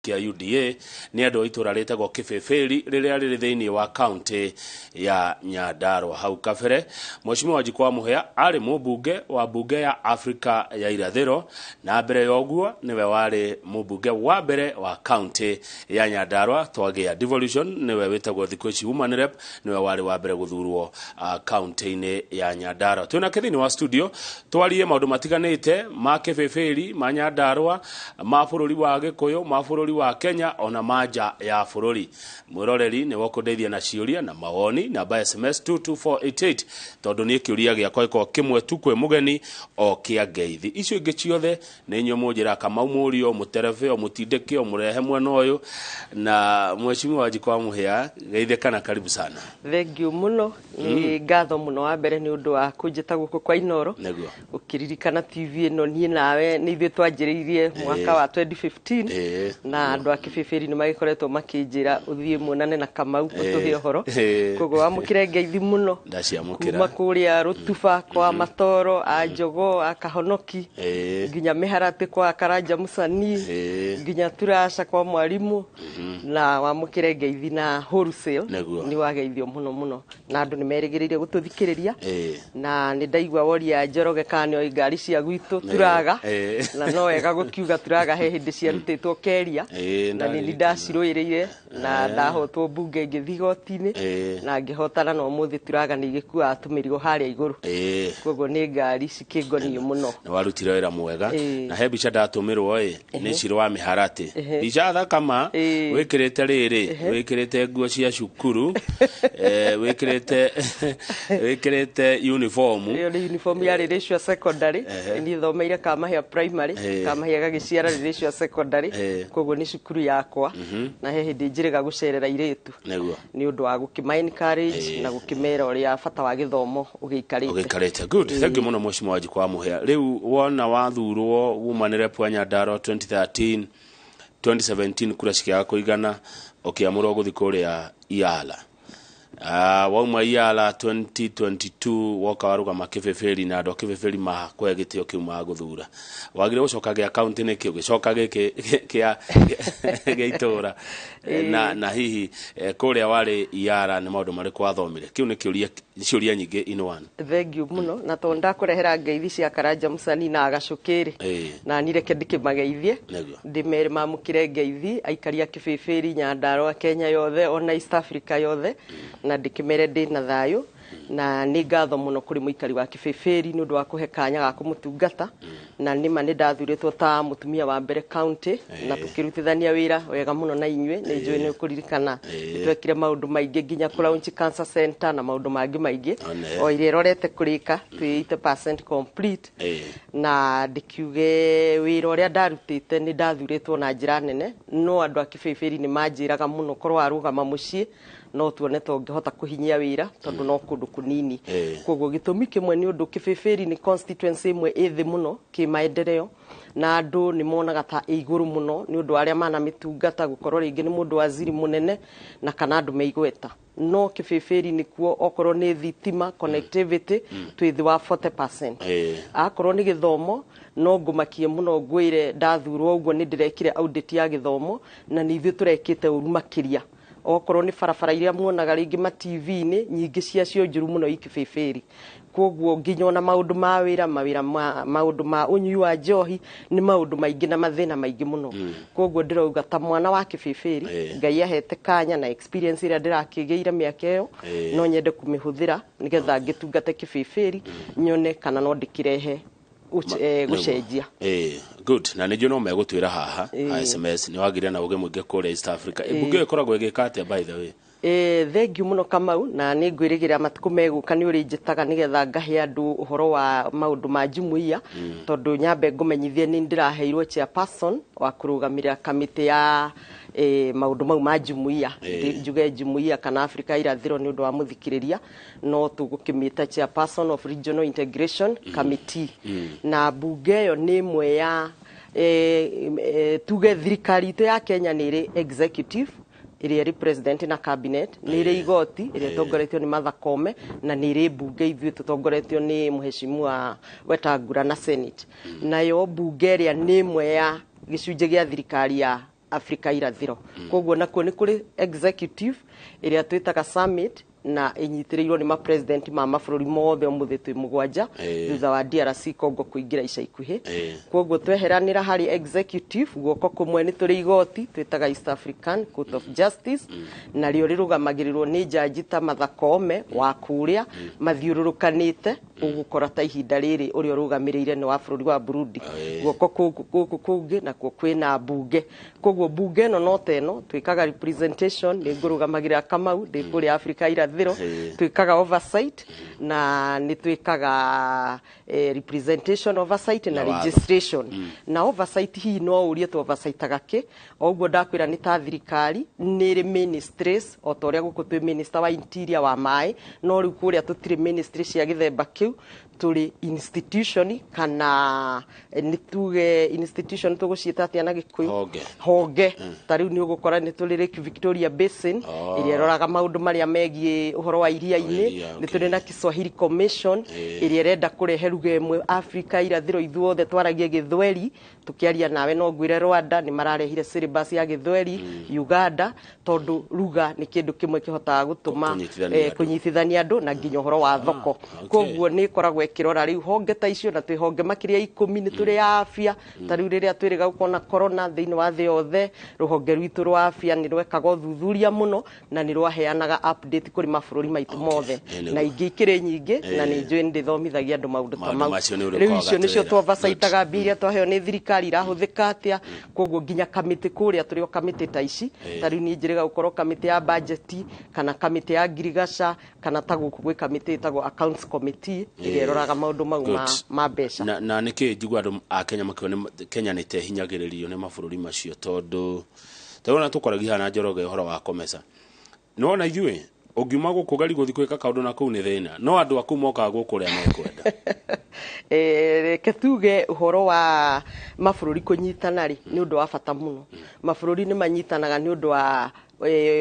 Kĩa UDA nĩ andũ a itũra rĩtagwo Kĩbĩbĩri rĩrĩa rĩrĩ thĩinĩ wa kaunti ya Nyandarua. Hau kabere Mheshimiwa Wanjikũ wa Mũhĩa arĩ mũmbunge wa mbunge ya Afrika ya Irathĩro, na mbere ya ũguo nĩwe warĩ mũmbunge wa mbere wa kaunti ya Nyandarua. Twagĩa devolution, nĩwe wĩtagwo thikũ ici woman rep, nĩwe warĩ wa mbere gũthurwo kaunti-inĩ ya Nyandarua. Twĩnake thĩinĩ wa studio twarie maũndũ matiganĩte ma Kĩbĩbĩri, ma Nyandarua, ma bũrũri wa Gĩkũyũ, ma bũrũri wa Kenya, ona ma nja ya bũrũri. Mwĩroreri nĩwe ũkũndeithia na ciũria na mawoni, namba ya SMS 22488, tondũ niĩ kĩũria gĩakwa gĩkoragwo kĩmwe tu kwĩ mũgeni o kĩa ngeithi. Icio ingĩ ciothe nĩ inyuĩ mũnjĩra Kamau mũrio, mũterebe o mũtindĩke o mũrehe mwena ũyũ. Na Mheshimiwa Wanjikũ wa Mũhĩa, geithĩka na karibu sana. Thengiũ mũno, nĩ ngatho mũno wa mbere nĩ ũndũ wa kũnjĩta gũkũ kwa Inoro. Ũkĩririkana TV ĩno, niĩ nawe nĩ ithuĩ twanjĩrĩirie mwaka wa 2015, na andũ a Kĩbĩbĩri nĩ magĩkoretwo makĩnjĩra ũthiĩ muonane na Kamau ũtũhe ũhoro. Koguo wamũkĩre ngeithi mũno Ndaciamũkĩra. Kuma kũrĩa Rũtuba kwa Matoro a Njogo a Kahonoki, nginya Mĩharatĩ kwa Karanja Mũcani, nginya Turaca kwa Mwarimũ, na wamũkĩre ngeithi na wholesale. Nĩ wageithio mũno mũno, na andũ nĩ merĩgĩrĩire gũtũthikĩrĩria. Na nĩ ndaigua woria Njoroge kana nĩ oĩ ngari cia gwitũ Turaga, na no wega gũkiuga Turaga he hĩndĩ ciarutĩtwo Keria, na nĩ Ndaririkana. Ndacirũĩrĩire na ndahotwo mbunge, ngĩthiĩ igoti-inĩ na ngĩhotana, na ũmũthĩ Turaga nĩ igĩkuaga tũmĩrigo harĩa igũrũ. Koguo nĩ ngari cikĩngoniĩ mũno. Nĩ warutire wĩra mwega. Na he mbica ndatũmĩrwo ĩ nĩ Ciro wa Mĩharatĩ, mbica thaka ma, wĩkĩrĩte rĩrĩ, wĩkĩrĩte nguo cia cukuru, wĩkĩrĩte uniform. Ĩyo nĩ uniform ya Rĩrĩcua Secondary. Niĩ thomeire Kamahĩa Primary, Kamahĩa gagĩciara Rĩrĩcua Secondary. Koguo nĩ cukuru yakwa, na he hĩndĩ njĩrĩga gũcerera airĩtu nĩ ũndũ wa gũkĩma encourage na gũkĩmera ũrĩa bata wa gĩthomo ũgĩikarĩte. Ũgĩikarĩte. Good, thank you mũno, Mheshimiwa Wanjikũ wa Mũhĩa. Rĩu wona wathurwo woman rep wa Nyandarua 2013, 2017 kura cikĩaga kũigana, ũkĩamũrwo gũthiĩ kũrĩa Iala. Wauma Iala 2022 woka warũgama Kĩbĩbĩri, na andũ a Kĩbĩbĩri makũhe gĩtĩo kĩu magũthura. Wagire gũcoka gĩa kaunti nĩkĩ, ũgĩcoka gĩkĩ kĩa itũra? Na hihi kũrĩa warĩ Iara nĩ maũndũ marĩkũ wathomire? Kĩu nĩ kĩũria, ciũria nyingĩ in one. Thengiũ mũno, na tondũ ndakũrehera ngeithi cia Karanja Mũcani na Agacũkĩrĩ, na ni reke ndĩkĩmageithie, ndĩmere mamũkĩre ngeithi aikari a Kĩbĩbĩri, Nyandarua, Kenya yothe, ona East Africa yothe, na ndĩkĩmere ndĩna thayũ, na nĩ ngatho mũno kũrĩ mũikari wa Kĩbĩbĩri nĩ ũndũ wa kũhe kanya ga kũmũtungata. Na nĩma nĩ ndathurĩtwo ta mũtumia wa mbere county, na tũkĩrutithania wĩra wega mũno na inyuĩ. Nĩ njũĩ nĩ ũkũririkana nĩ twekire maũndũ maingĩ, nginya kũ launch cancer center na maũndũ mangĩ maingĩ, o iria ĩrorete kũrĩka twĩ 80% complete. Na ndĩkiuge wĩra ũrĩa ndarutĩte, nĩ ndathurĩtwo na njĩra nene, no andũ a Kĩbĩbĩri nĩ manjĩraga mũno korwo warũgama mũciĩ no tuone ta ũngĩhota kũhinyia wĩra, tondũ no kũndũ kũnini. Koguo gĩtũmi kĩmwe nĩ ũndũ Kĩbĩbĩri nĩ constituency ĩmwe ĩ thĩ mũno kĩmaendeleo, na andũ nĩ monaga ta ĩ igũrũ mũno nĩ ũndũ wa arĩa manamĩtungata gũkorwo rĩngĩ nĩ mũndũ waziri mũnene na kana andũ me igweta. No Kĩbĩbĩri nĩkuo okorwo nĩ thitima connectivity twĩ thĩ wa 40%, akorwo nĩ gĩthomo no ngũmakie mũno ngwĩre ndathurwo ũguo nĩ ndĩrekire audit ya gĩthomo, na nĩ ithuĩ tũrekĩte ũru makĩria. Okorwo nĩ barabara iria muonaga rĩngĩ ma TV-inĩ, nyingĩ ciacio njũru mũno i Kĩbĩbĩri. Koguo nginya ona maũndũ ma wĩra, mawĩra ma maũndũ ma ũnyui wa njohi, nĩ maũndũ maingĩ na mathĩna maingĩ mũno. Koguo ndĩrauga ta mwana wa Kĩbĩbĩri, Ngai ahete kanya na experience ĩrĩa ndĩrakĩgĩire mĩaka ĩyo, no nyende kũmĩhũthĩra nĩgetha ngĩtungate Kĩbĩbĩri, nyone kana no ndĩkĩrehe gũcenjia. Good, na nĩnjũ no megũtwĩra haha ha SMS nĩ wagire na ũgĩ mũingĩ kũrĩa East Africa. Mbunge ĩyo ĩkoragwo ĩgĩka atĩa, by the way? Thengiũ mũno Kamau, na nĩ ngwĩrĩgĩrĩra matukũ megũka nĩ ũrĩnjĩtaga nĩgetha ngahe andũ ũhoro wa maũndũ ma jumuiya, tondũ nyambe ngũmenyithie nĩ ndĩraheirwo chairperson wa kũrũgamĩrĩra kamĩtĩ ya maũndũ mau ma jumuiya. Njuge jumuiya kana Afrika ya Irathĩro nĩ ũndũ wa mũthikĩrĩria, no tũgũkĩmĩta chairperson of regional integration committee. Na mbunge ĩyo nĩ ĩmwe ya tuge thirikari itũ ya Kenya nĩ ĩrĩ executive ĩrĩa ĩrĩ president na cabinet, nĩ ĩrĩ igoti ĩrĩa ĩtongoretio nĩ Martha Koome, na nĩ ĩrĩ mbunge ithuĩ tũtongoretio nĩ Mheshimiwa Wetangula na Senate. Nayo mbunge ĩrĩa nĩ ĩmwe ya gĩcunjĩ gĩa thirikari ya Afrika irathĩro. Koguo nakuo nĩ kũrĩ executive ĩrĩa twĩtaga summit, na ĩnyitĩrĩirwo nĩ ma-president ma mabũrũri mothe ũmũthĩ twĩ 7 thutha wa DRC Congo kũingĩra ica ikuhĩ. Koguo tweheranĩra harĩ executive, guoko kũmwe nĩ tũrĩ igoti twĩtaga East African Court of Justice, narĩo rĩrũgamagĩrĩrwo nĩ jaji ta Martha Koome wa kũrĩa mathiũrũrũkanĩte, ũgũkora ta ihinda rĩrĩ ũrĩa ũrũgamĩrĩire nĩ wa bũrũri wa Burundi. Guoko gũkũ kũngĩ nakuo kwĩna mbunge. Koguo mbunge ĩno no ta ĩno twĩkaga representation, nĩ ngũrũgamagĩrĩra Kamau ndĩ kũrĩa Afrika irathĩro, twĩkaga oversight na nĩ twĩkaga representation, oversight na registration. Na oversight hihi no ũrie tu oversightaga kĩ? O ũguo ndakwĩra nĩ ta thirikari, nĩ ĩrĩ ministries o ta ũrĩa gũkũ twĩ minister wa interior wa maĩ, no rĩu kũrĩa tũtirĩ ministry cia gĩthemba kĩu, tũrĩ institution kana nĩ tuge institution tũgũciĩta atĩa na Gĩkũyũ? Honge. Honge. Ta rĩu nĩ ũgũkora nĩ tũrĩ Lake Victoria Basin ĩrĩa ĩroraga maũndũ marĩa megiĩ ũhoro wa iria-inĩ, nĩ tũrĩ na Kiswahili Commission ĩrĩa ĩrenda kũrehe ruga ĩmwe Afrika irathĩro, ithuothe twaragie Gĩthweri. Tũkĩaria nawe no ngwĩre Rwanda nĩ mararehire syllabus ya Gĩthweri, Uganda, tondũ ruga nĩ kĩndũ kĩmwe kĩhotaga gũtũma kũnyitithania andũ na nginya ũhoro wa thoko. Koguo nĩ ĩkoragwo ĩkĩrora rĩu honge ta icio, na twĩ honge makĩria 10, nĩ tũrĩ ya afya. Ta rĩu rĩrĩa twĩrĩga gũkorwo na corona thĩinĩ wa thĩ yothe, rũhonge rwitũ rwa afya nĩ rwekaga ũthuthuria mũno na nĩ rwaheanaga update kũrĩ mabũrũri maitũ mothe, na ingĩ ikĩrĩ nyingĩ, na nĩ njũĩ nĩ ndĩthomithagia andũ maũndũ ta mau. Rĩu icio nĩcio twoversightaga mbia iria twaheo nĩ thirikari irahũthĩka atĩa. Koguo nginya kamĩtĩ kũrĩa tũrĩ o kamĩtĩ ta ici, ta rĩu niĩ njĩrĩga gũkorwo kamĩtĩ ya budget kana kamĩtĩ ya ngirigaca, kana ta gũkũ gwĩ kamĩtĩ ĩtagwo accounts committee ĩrĩa ĩroraga maũndũ mau ma mbeca. Na nĩkĩ njigua andũ a Kenya makiuga Kenya nĩ tehinyagĩrĩrio nĩ mabũrũri macio, tondũ tondũ tũkoragia na Njoroge ũhoro wa COMESA, nĩwona ithuĩ ũngiuma gũkũ gari gũthiĩ gwĩka kaũndũ na kũu nĩ thĩna, no andũ aku mokaga gũkũ ũrĩa mekwenda. Reke tuge ũhoro wa mabũrũri kũnyitana rĩ, nĩ ũndũ wa bata mũno. Mabũrũri nĩ manyitanaga nĩ ũndũ wa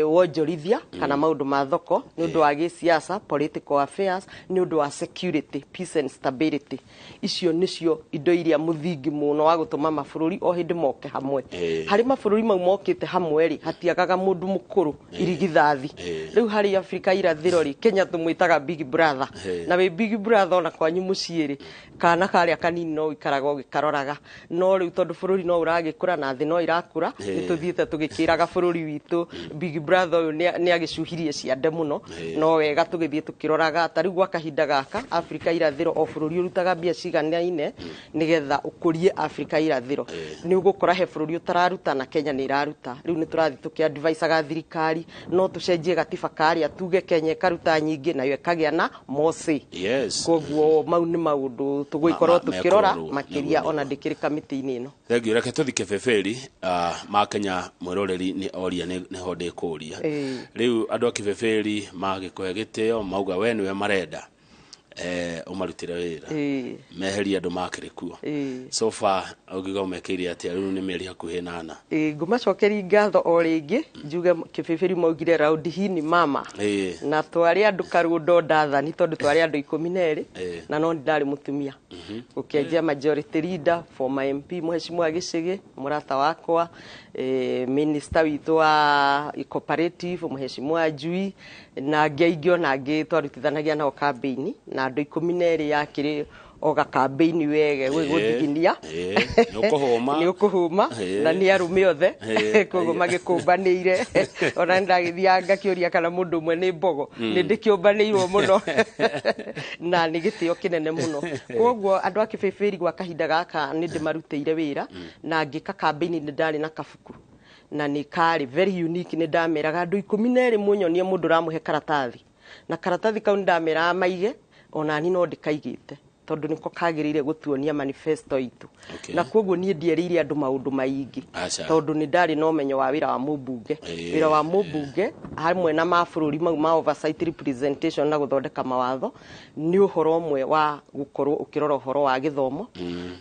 wonjorithia kana maũndũ ma thoko, nĩ ũndũ wa gĩsiasa, political affairs, nĩ ũndũ wa security, peace and stability. Icio nĩcio indo iria mũthingi mũno wa gũtũma mabũrũri o hĩndĩ moke hamwe. Harĩ mabũrũri mau mokĩte hamwe rĩ, hatiagaga mũndũ mũkũrũ irigithathi. Rĩu harĩ Afrika irathĩro rĩ, Kenya tũmwĩtaga big brother, na wĩ big brother ona kwanyu mũciĩ rĩ, kana karĩa kanini no ũikaraga ũgĩkaroraga. No rĩu tondũ bũrũri no ũragĩkũra na thĩ no ĩrakũra, nĩ tũthiĩte tũgĩkĩraga bũrũri witũ big brother ũyũ nĩ agĩcuhirie ciande mũno, no wega tũgĩthiĩ tũkĩroraga. Ta rĩu gwa kahinda gaka Afrika irathĩro o bũrũri ũrutaga mbia ciganaine nĩgetha ũkũrie Afrika irathĩro. Nĩ ũgũkora he bũrũri ũtararuta na Kenya nĩ ĩraruta. Rĩu nĩ tũrathiĩ tũkĩ-advisaga thirikari no tũcenjie gatiba karĩa, tuge Kenya ĩkaruta nyingĩ nayo ĩkagĩa na more. Koguo mau nĩ maũndũ tũgũikorwo tũkĩrora makĩria ona ndĩkĩrĩ kamĩtĩ-inĩ ĩno. Thengiũ. Reke tũthiĩ Kĩbĩbĩri ma Kenya mwĩroreri nĩ oria nĩho ndĩkũria. Rĩu andũ a Kĩbĩbĩri magĩkũhe gĩtĩo mauga we nĩwe marenda ũmarutĩre wĩra, meherie andũ makĩrĩ kuo. So far ũngiuga ũmekĩire atĩa? Rĩu nĩ mĩeri hakuhĩ 8. Ngũmacokeria ngatho o rĩngĩ, njuge Kĩbĩbĩri maugire raundi hii ni mama, na twarĩ andũ karũndo ndathani, tondũ twarĩ andũ 12 na no ndarĩ mũtumia. Gũkĩanjia majority leader, former MP Mheshimiwa Gĩcĩgĩ, mũrata wakwa, minister witũ wa cooperative Mheshimiwa Njui, na angĩ aingĩ ona angĩ twarutithanagia nao campaign, na andũ 12 yakĩrĩ o gakambĩini wege gũthiginia nĩ ũkũhũma, nĩ ũkũhũma, na nĩ arũme othe, koguo magĩkũmbanĩire. Ona nĩndagĩthiaga ngakĩũria kana mũndũ ũmwe nĩ mbogo, nĩ ndĩkĩũmbanĩirwo mũno na nĩ gĩtĩo kĩnene mũno. Koguo andũ a Kĩbĩbĩri gwa kahinda gaka nĩ ndĩmarutĩire wĩra, na ngĩka kambĩini nĩ ndarĩ na kabuku na nĩ karĩ very unique. Nĩ ndameraga andũ 12 mũnyonie mũndũ ũramũhe karatathi, na karatathi kau nĩ ndameraga maige, ona ni no ndĩkaigĩte tondũ nĩko kagĩrĩire gũtuonia manifesto itũ. Na koguo niĩ ndierĩire andũ maũndũ maingĩ tondũ nĩ ndarĩ na ũmenyo wa wĩra wa mũmbunge. Wĩra wa mũmbunge hamwe na mabũrũri mau ma oversight, representation na gũthondeka mawatho nĩ ũhoro ũmwe wa gũkorwo ũkĩrora ũhoro wa gĩthomo,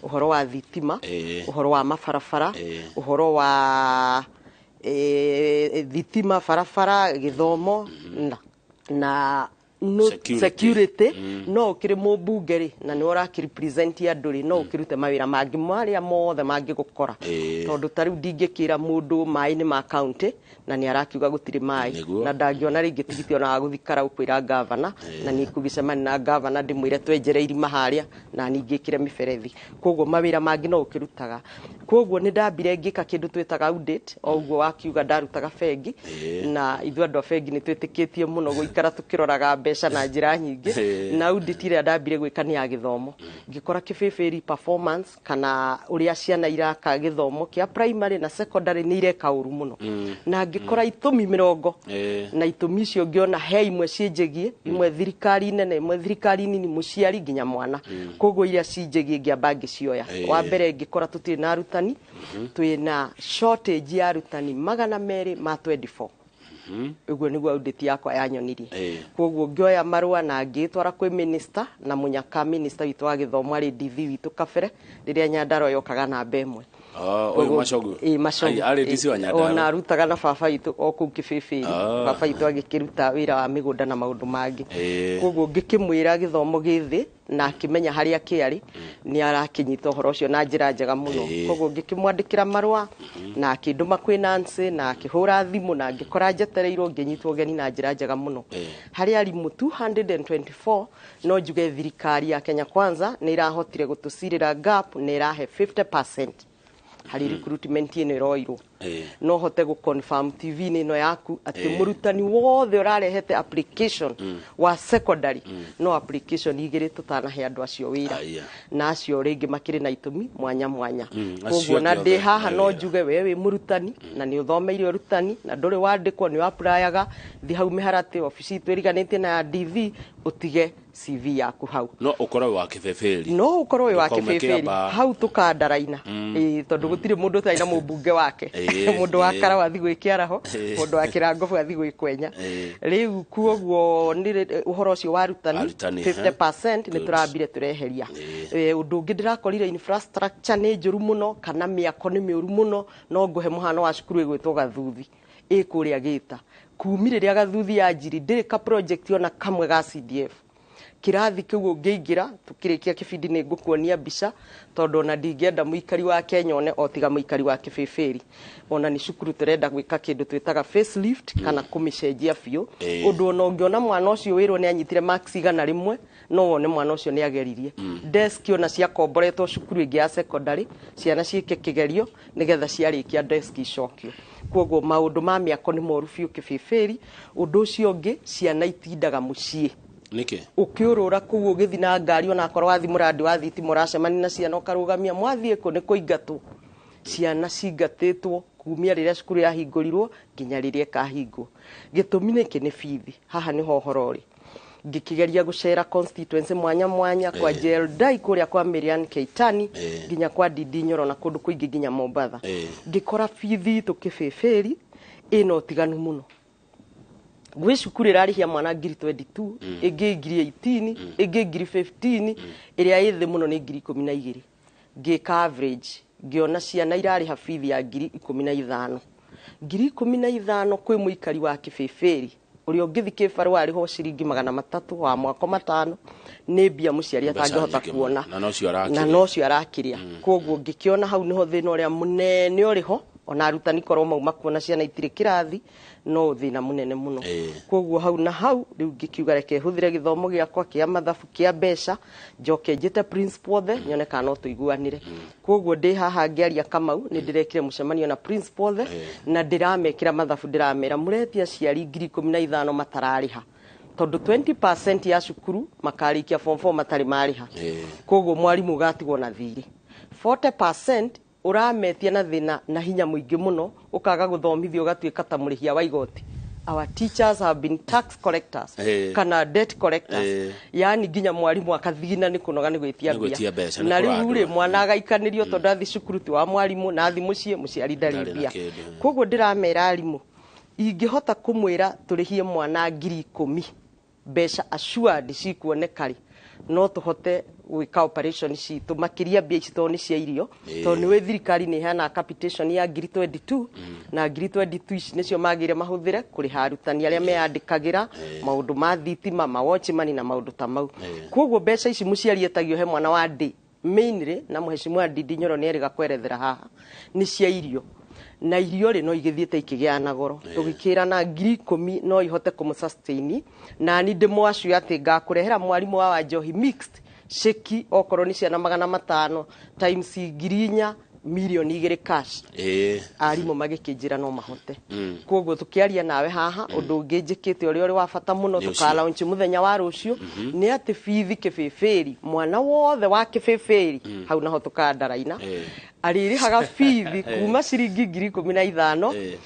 ũhoro wa thitima, ũhoro wa mabarabara, ũhoro wa thitima, barabara, gĩthomo na no security no ukiri mubunge ri na ni ũrakĩrepresent andũ ri no ukirute mawĩra mangĩ marĩa mothe mangĩgũkora tondu ta rĩu ndingĩkĩra mũndũ maĩ nĩ ma county na nĩ arakiuga gũtirĩ maĩ na ndangĩona rĩngĩ tigiti ona wa gũthiĩ Karau kwĩra gavana na nĩ ngũgĩcemania na gavana ndĩmwĩre twenjere irima harĩa na ningĩ ĩkĩre mĩberethi. Koguo mawĩra mangĩ no ũkĩrutaga. Koguo nĩ ndambire ngĩka kĩndũ twĩtaga audit o ũguo wakiuga ndarutaga bengi na ithuĩ andũ a bengi nĩ twĩtĩkĩtie mũno gũikara tũkĩroraga mbeca na njĩra nyingĩ na audit ĩrĩa ndambire gwĩka nĩ ya gĩthomo. Ngĩkora Kĩbĩbĩri performance kana ũrĩa ciana iraka gĩthomo kĩa primary na secondary nĩ ireka ũru mũno na ngĩkora itũmi 20 na itũmi icio ngĩona he imwe ciĩnjĩgie imwe thirikari nene imwe thirikari nini mũciari nginya mwana. Koguo iria cinjĩgie ngĩamba ngĩcioya. Wa mbere ngĩkora tũtirĩ na arutani, twĩna shortage ya arutani 224. Ũguo nĩguo audit yakwa yanyonirie. Koguo ngĩoya marũa na ngĩtwara kwĩ minister na mũnyaka minister witũ wa gĩthomo arĩ DV witũ kabere rĩrĩa Nyandarua yokaga namba 1. Ũyũ Machogu. Machogu. Arĩ DC wa Nyandarua. Ona arutaga na baba witũ o kũu Kĩbĩbĩri. Baba witũ agĩkĩruta wĩra wa mĩgũnda na maũndũ mangĩ. Koguo ngĩkĩmwĩra gĩthomo gĩ thĩ na akĩmenya harĩa kĩarĩ nĩ arakĩnyita ũhoro ũcio na njĩra njega mũno. Koguo ngĩkĩmwandĩkĩra marũa na akĩndũma kwĩ Nancy na akĩhũra thimũ na ngĩkora njetereirwo ngĩnyitwo ũgeni na njĩra njega mũno. Harĩ arimũ 224 no njuge thirikari ya Kenya Kwanza nĩ ĩrahotire gũtũcirĩra gap na ĩrahe 50% harĩ recruitment ĩno ĩroirwo. No hote gũ confirm TV-inĩ ĩno yaku atĩ mũrutani wothe ũrarehete application wa secondary no application igĩrĩ tũtanahe andũ acio wĩra na acio rĩngĩ makĩrĩ na itũmi mwanya mwanya. Koguo na ndĩ haha no njuge we wĩ mũrutani na nĩ ũthomeire ũrutani na ndũrĩ wandĩkwo nĩ apply-aga thi hau mĩharatĩ obici itũ ĩriganĩtie na ya DV ũtige CV yaku hau. No ũkorwo wa Kĩbĩbĩri. No ũkorwo wa Kĩbĩbĩri hau tũkandaraina tondũ gũtirĩ mũndũ ũtarĩ na mũmbunge wake. Mũndũ wa Karau athi gwĩ Kĩaraho, mũndũ wa Kĩrangobu athi gwĩ Kwenya. Rĩu kuoguo nĩ ũhoro ũcio wa arutani 50% nĩ tũrambire tũreheria. Ũndũ ũngĩ ndĩrakorire infrastructure nĩ njũru mũno kana mĩako nĩ mĩũru mũno. No ngũhe mũhano wa cukuru ĩgwĩtwo Gathuthi ĩ kũrĩa Gĩta. Kumi rĩrĩa Gathuthi yanjiri ndĩrĩ ka project ona kamwe ga CDF. Kĩrathi kĩu ũngĩingĩra tukĩrĩkia kĩbindi nĩ ngũkuonia mbica tondũ ona ndingĩenda mũikari wa Kenya one o tiga mũikari wa Kĩbĩbĩri. Ona nĩ cukuru tũrenda gwĩka kĩndũ twĩtaga facelift kana kũmĩcenjia biũ. Ũndũ ona ũngĩona mwana ũcio wĩrwo nĩ anyitire marks 100 no wone mwana ũcio nĩ ageririe. Desk ona ciakomboretwo cukuru ĩngĩ ya secondary ciana ciĩke kĩgerio nĩgetha ciarĩkia desk icokio. Koguo maũndũ ma mĩako nĩ moru biũ Kĩbĩbĩri. Ũndũ ũcio ũngĩ ciana itindaga mũciĩ. Nĩkĩ? Ũkĩũrũra kũu ũgĩthiĩ na ngari ona akorwo wathiĩ mũrandi wa thitima ũracemania na ciana ũkarũgamia mwathiĩ kũ nĩ kũingatwo. Ciana cingatĩtwo kumia rĩrĩa cukuru yahingũrirwo nginya rĩrĩa ĩkahingwo. Gĩtũmi nĩkĩ? Nĩ bithi. Haha nĩho ũhoro ũrĩ. Ngĩkĩgeria gũcera constituency mwanya mwanya kwa Jeldai kũrĩa kwa Marian Keitani nginya kwa Ndindi Nyoro na kũndũ kũingĩ nginya Mombatha. Ngĩkora bithi itũ Kĩbĩbĩri ĩna ũtiganu mũno. Gwĩ cukuru ĩrarĩhia mwana 22,000 ĩngĩ 18,000 ĩngĩ 15,000 ĩrĩa ĩ thĩ mũno nĩ 12,000. Ngĩka average ngĩona ciana irarĩha bithi ya 15,000. 15,000 kwĩ mũikari wa Kĩbĩbĩri ũrĩa ũngĩthiĩ kĩbarũa arĩhwo ciringi 300 wa mwaka 5 nĩ mbia mũciari atangĩhota kuona na nocio arakĩrĩa. Koguo ngĩkĩona hau nĩho thĩna ũrĩa mũnene ũrĩho. Ona arutani korwo mauma kuona ciana itirĩ kĩrathi no thĩna mũnene mũno. Koguo hau na hau rĩu ngĩkiuga reke hũthĩre gĩthomo gĩakwa kĩa mathabu kĩa mbeca njoke njĩte principal othe nyone kana no tũiguanĩre. Koguo ndĩ haha ngĩaria Kamau nĩ ndĩrekire mũcemanio na principal othe na ndĩramekĩra mathabu ndĩramera mũretia aciari 15,000 matararĩha tondũ 20% ya cukuru makarĩkia form 4 matarĩ marĩha. Koguo mwarimũ ũgatigwo na thirĩ 40% ũrametia na thĩna na hinya mũingĩ mũno ũkaga gũthomithio ũgatuĩka ta mũrĩhia wa igoti. Our teachers have been tax collectors kana debt collectors. Yani nginya mwarimu akathigina nĩ kũnoga nĩ gwĩtia mbia. Na rĩu rĩ mwana agaikanĩrio tondũ athi cukuru ti wa mwarimu na athi mũciĩ mũciari ndarĩ mbia. Koguo ndĩramera arimũ ingĩhota kũmwĩra tũrĩhie mwana 10,000 mbeca assured cikuoneka rĩ no tũhote Gwĩka operation citũ makĩria mbia ici tondũ nĩ cia irio, tondũ nĩwe thirikari nĩ ĩheanaga capitation ya ngiri 22, na ngiri 22 ici nĩcio magĩrĩire mahũthĩre kũrĩha arutani arĩa meyandĩkagĩra, maũndũ ma thitima, ma watchman na maũndũ ta mau. Koguo mbeca ici mũciari etagio he mwana wa ndĩ mainly, na mũhecimiwa Ndindi Nyoro nĩ erĩga kwerethera haha, nĩ cia irio, na irio rĩ, no igĩthiĩte ikĩgĩaga na goro. Tũgĩkĩrana 10,000 no ihote kũmũ sustain, na ni ndĩmwacuĩ atĩ ngakũrehera mwarimũ wa Wanjohi Mixed ceki, okorwo nĩ ciana 500 times 4,000, 2 mirioni cash. Arimũ magĩkĩnjĩra no mahote. Koguo tũkĩaria nawe haha, ũndũ ũngĩ njĩkĩte ũrĩa ũrĩ wa bata mũno, Nĩ ũcio. Tũkalaunch mũthenya wa rũciũ, nĩ atĩ bithi kĩbĩbĩri, mwana wothe wa kĩbĩbĩri hau naho tũkandaraina, arĩrĩhaga bithi kuma ciringi 15,000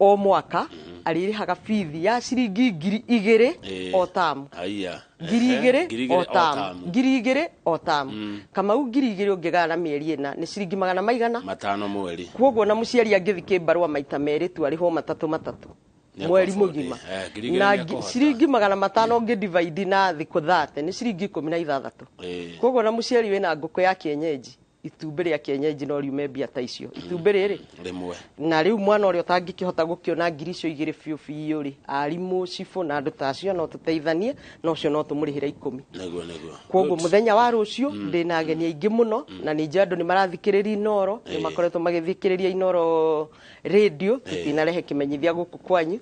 o mwaka, arĩrĩhaga bithi ya ciringi 2,000 o tamu. Haiya. 2,000 2,000 o tamu, 2,000 o tamu. Kamau, 2,000 ũngĩgaya na mĩeri 4 nĩ ciringi magana maigana? 500 mweri. Koguo na mũciari angĩthi kĩbarũa maita merĩ tu, arĩhwo matatũ matatũ Nĩ mweri akũ-afford. mũgima. 2,000 Na nĩ akũhota. ciringi 500 ũngĩ divide na thikũ 30 nĩ ciringi 16. Koguo na mũciari wĩna ngũkũ ya kienyeji, itumbĩ rĩa kienyeji no riume mbia ta icio, itumbĩ rĩrĩ rĩmwe. Na rĩu mwana ũrĩa ũtangĩkĩhota gũkĩona ngiri icio igĩrĩ biũ biũ rĩ, arimũ, cibũ na andũ ta acio no tũteithanie na ũcio, no tũmũrĩhĩre 10. Nĩguo, nĩguo. Koguo Good. mũthenya wa rũciũ ndĩna ageni aingĩ mũno, na nĩ njũĩ andũ nĩ marathikĩrĩria Inoro, nĩ makoretwo magĩthikĩrĩria Inoro radio. Tũtinarehe kĩmenyithia gũkũ kwanyu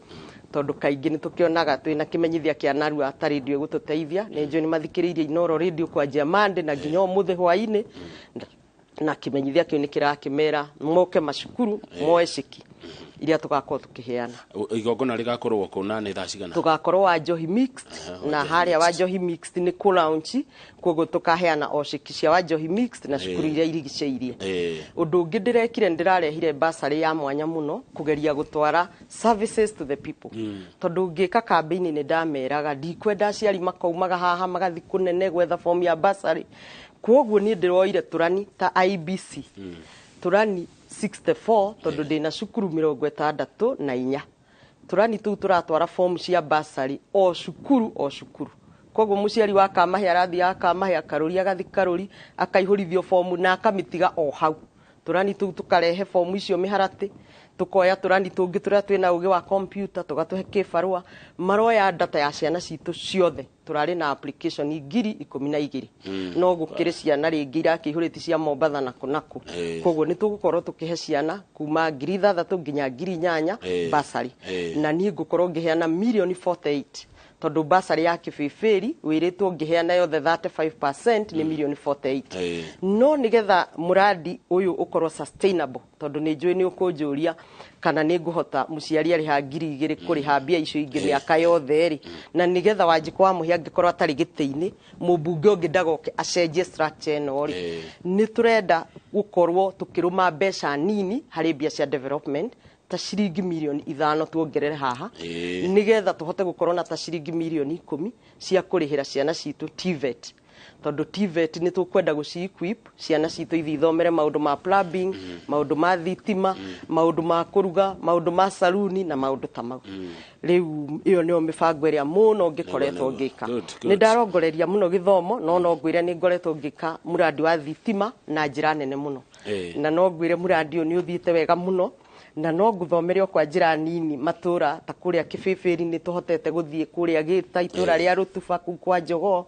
tondũ kaingĩ nĩ tũkĩonaga twĩna kĩmenyithia kĩa narua ta radio ĩgũtũteithia. Nĩ njũĩ nĩ mathikĩrĩirie Inoro radio kwanjia Monday na nginya ũmũthĩ hwaĩ-inĩ, na kĩmenyithia kĩu nĩ kĩrakĩmera moke macukuru moe ceki iria tũgakorwo tũkĩheana. Igongona rĩgakorwo kũ na nĩ thaa cigana? Tugakorwo wa Njohi Mixed, na harĩa wa Njohi Mixed nĩ kũ launch, koguo tukaheana o ceki cia wa Njohi Mixed na cukuru iria irigicĩirie. Ũndũ ũngĩ ndĩrekire, ndĩrarehire basarĩ ya mwanya mũno kũgeria gũtwara services to the people, tondũ ngĩka kambĩini nĩ ndameraga ndikwenda aciari makaumaga haha magathi kũnene gwetha fomu ya basarĩ. Koguo niĩ ndĩroire tũrani ta IBC tũrani 64, tondũ ndĩna cukuru 64, tũrani tũu tũratwara fomu cia basarĩ o cukuru o cukuru. Koguo mũciari wa Kamahe arathiaga Kamahe, akarũri agathi Karũri, akaihũrithio fomu na akamĩtiga o hau. Tũrani tũu tũkarehe fomu icio mĩharatĩ, tũkoya tũrani tũngĩ tũrĩa twĩna ũgĩ wa kompyuta, tũgatũhe kĩbarũa maroya data ya ciana citũ ciothe. Tũrarĩ na application 12,000, no gũkĩrĩ ciana rĩngĩ irakĩihũrĩti cia Mombatha na kũ na kũ. Koguo nĩ tũgũkorwo tũkĩhe ciana kuma 6,000 nginya 8,000 basarĩ. Na niĩ ngũkorwo ngĩheana mirioni 48, tondũ basarĩ ya kĩbĩbĩri wĩrĩtwo ngĩheana yothe 35% nĩ mirioni 48. No nĩgetha mũradi ũyũ ũkorwo sustainable, tondũ nĩ njũĩ nĩ ũkũnjũria kana nĩ ngũhota mũciari arĩha 2,000 kũrĩha mbia icio ingĩ mĩaka yothe rĩ, na nĩgetha Wanjikũ wa Mũhĩa angĩkorwo atarĩ gĩtĩ-inĩ, mũmbunge ũngĩ ndagoke acenjie structure ĩno rĩ, nĩ tũrenda gũkorwo tũkĩrũma mbeca nini harĩ mbia cia development, ta ciringi 5 mirioni tuongerere haha, nĩgetha tũhote gũkorwo na ta ciringi 10 mirioni cia kũrĩhĩra ciana citũ TVET, tondũ TVET nĩ tũkwenda gũci equip ciana citũ ithiĩ ithomere maũndũ ma plumbing, maũndũ ma thitima, maũndũ ma kũruga, maũndũ ma saruni na maũndũ ta mau. Rĩu ĩyo nĩyo mĩbango ĩrĩa mũno ngĩkoretwo Nĩguo. ngĩka. Good, good. Nĩ ndarongoreria mũno gĩthomo, no no ngwĩre nĩ ngoretwo ngĩka mũrandi wa thitima na njĩra nene mũno. Na no ngwĩre mũrandi ũyũ nĩ ũthiĩte wega mũno, na no ngũthomere o kwa njĩra nini matũra ta kũrĩa Kĩbĩbĩri nĩ tũhotete gũthiĩ kũrĩa Gĩta, itũra rĩa Rũtuba kũu kwa Njogoo,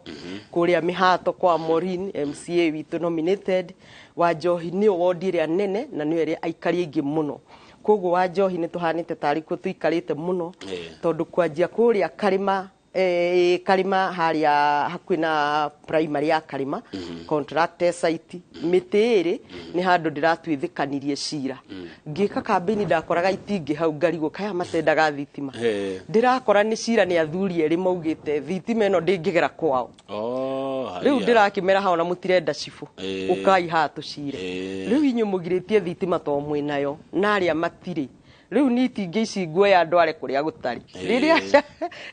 kũrĩa Mĩhato kwa Maureen, MCA witũ nominated wa Njohi, nĩyo wondi ĩrĩa nene na nĩyo ĩrĩa aikari aingĩ mũno. Koguo wa Njohi nĩ tũhanĩte tarĩ kuo tũikarĩte mũno, tondũ kwanjia kũrĩa Karĩma, Karĩma harĩa hakuhĩ na primary ya Karĩma, contractor site mĩtĩ ĩrĩ nĩ handũ ndĩratuithĩkanirie cira. Ngĩka kambĩini ndakoraga itingĩ hau, ngarigwo kaya matendaga thitima. Ndĩrakora nĩ cira nĩ athuri erĩ maugĩte thitima ĩno ndĩngĩgera kwao. Oh, Rĩu haiya. ndĩrakĩmera hao na mũtirenda cibũ, ũkai haha tũcire. Rĩu inyuĩ mũgirĩtie thitima to mwĩnayo na arĩa matirĩ. Rĩu ni itingĩ ici nguoya ndware kũrĩa gũtarĩ.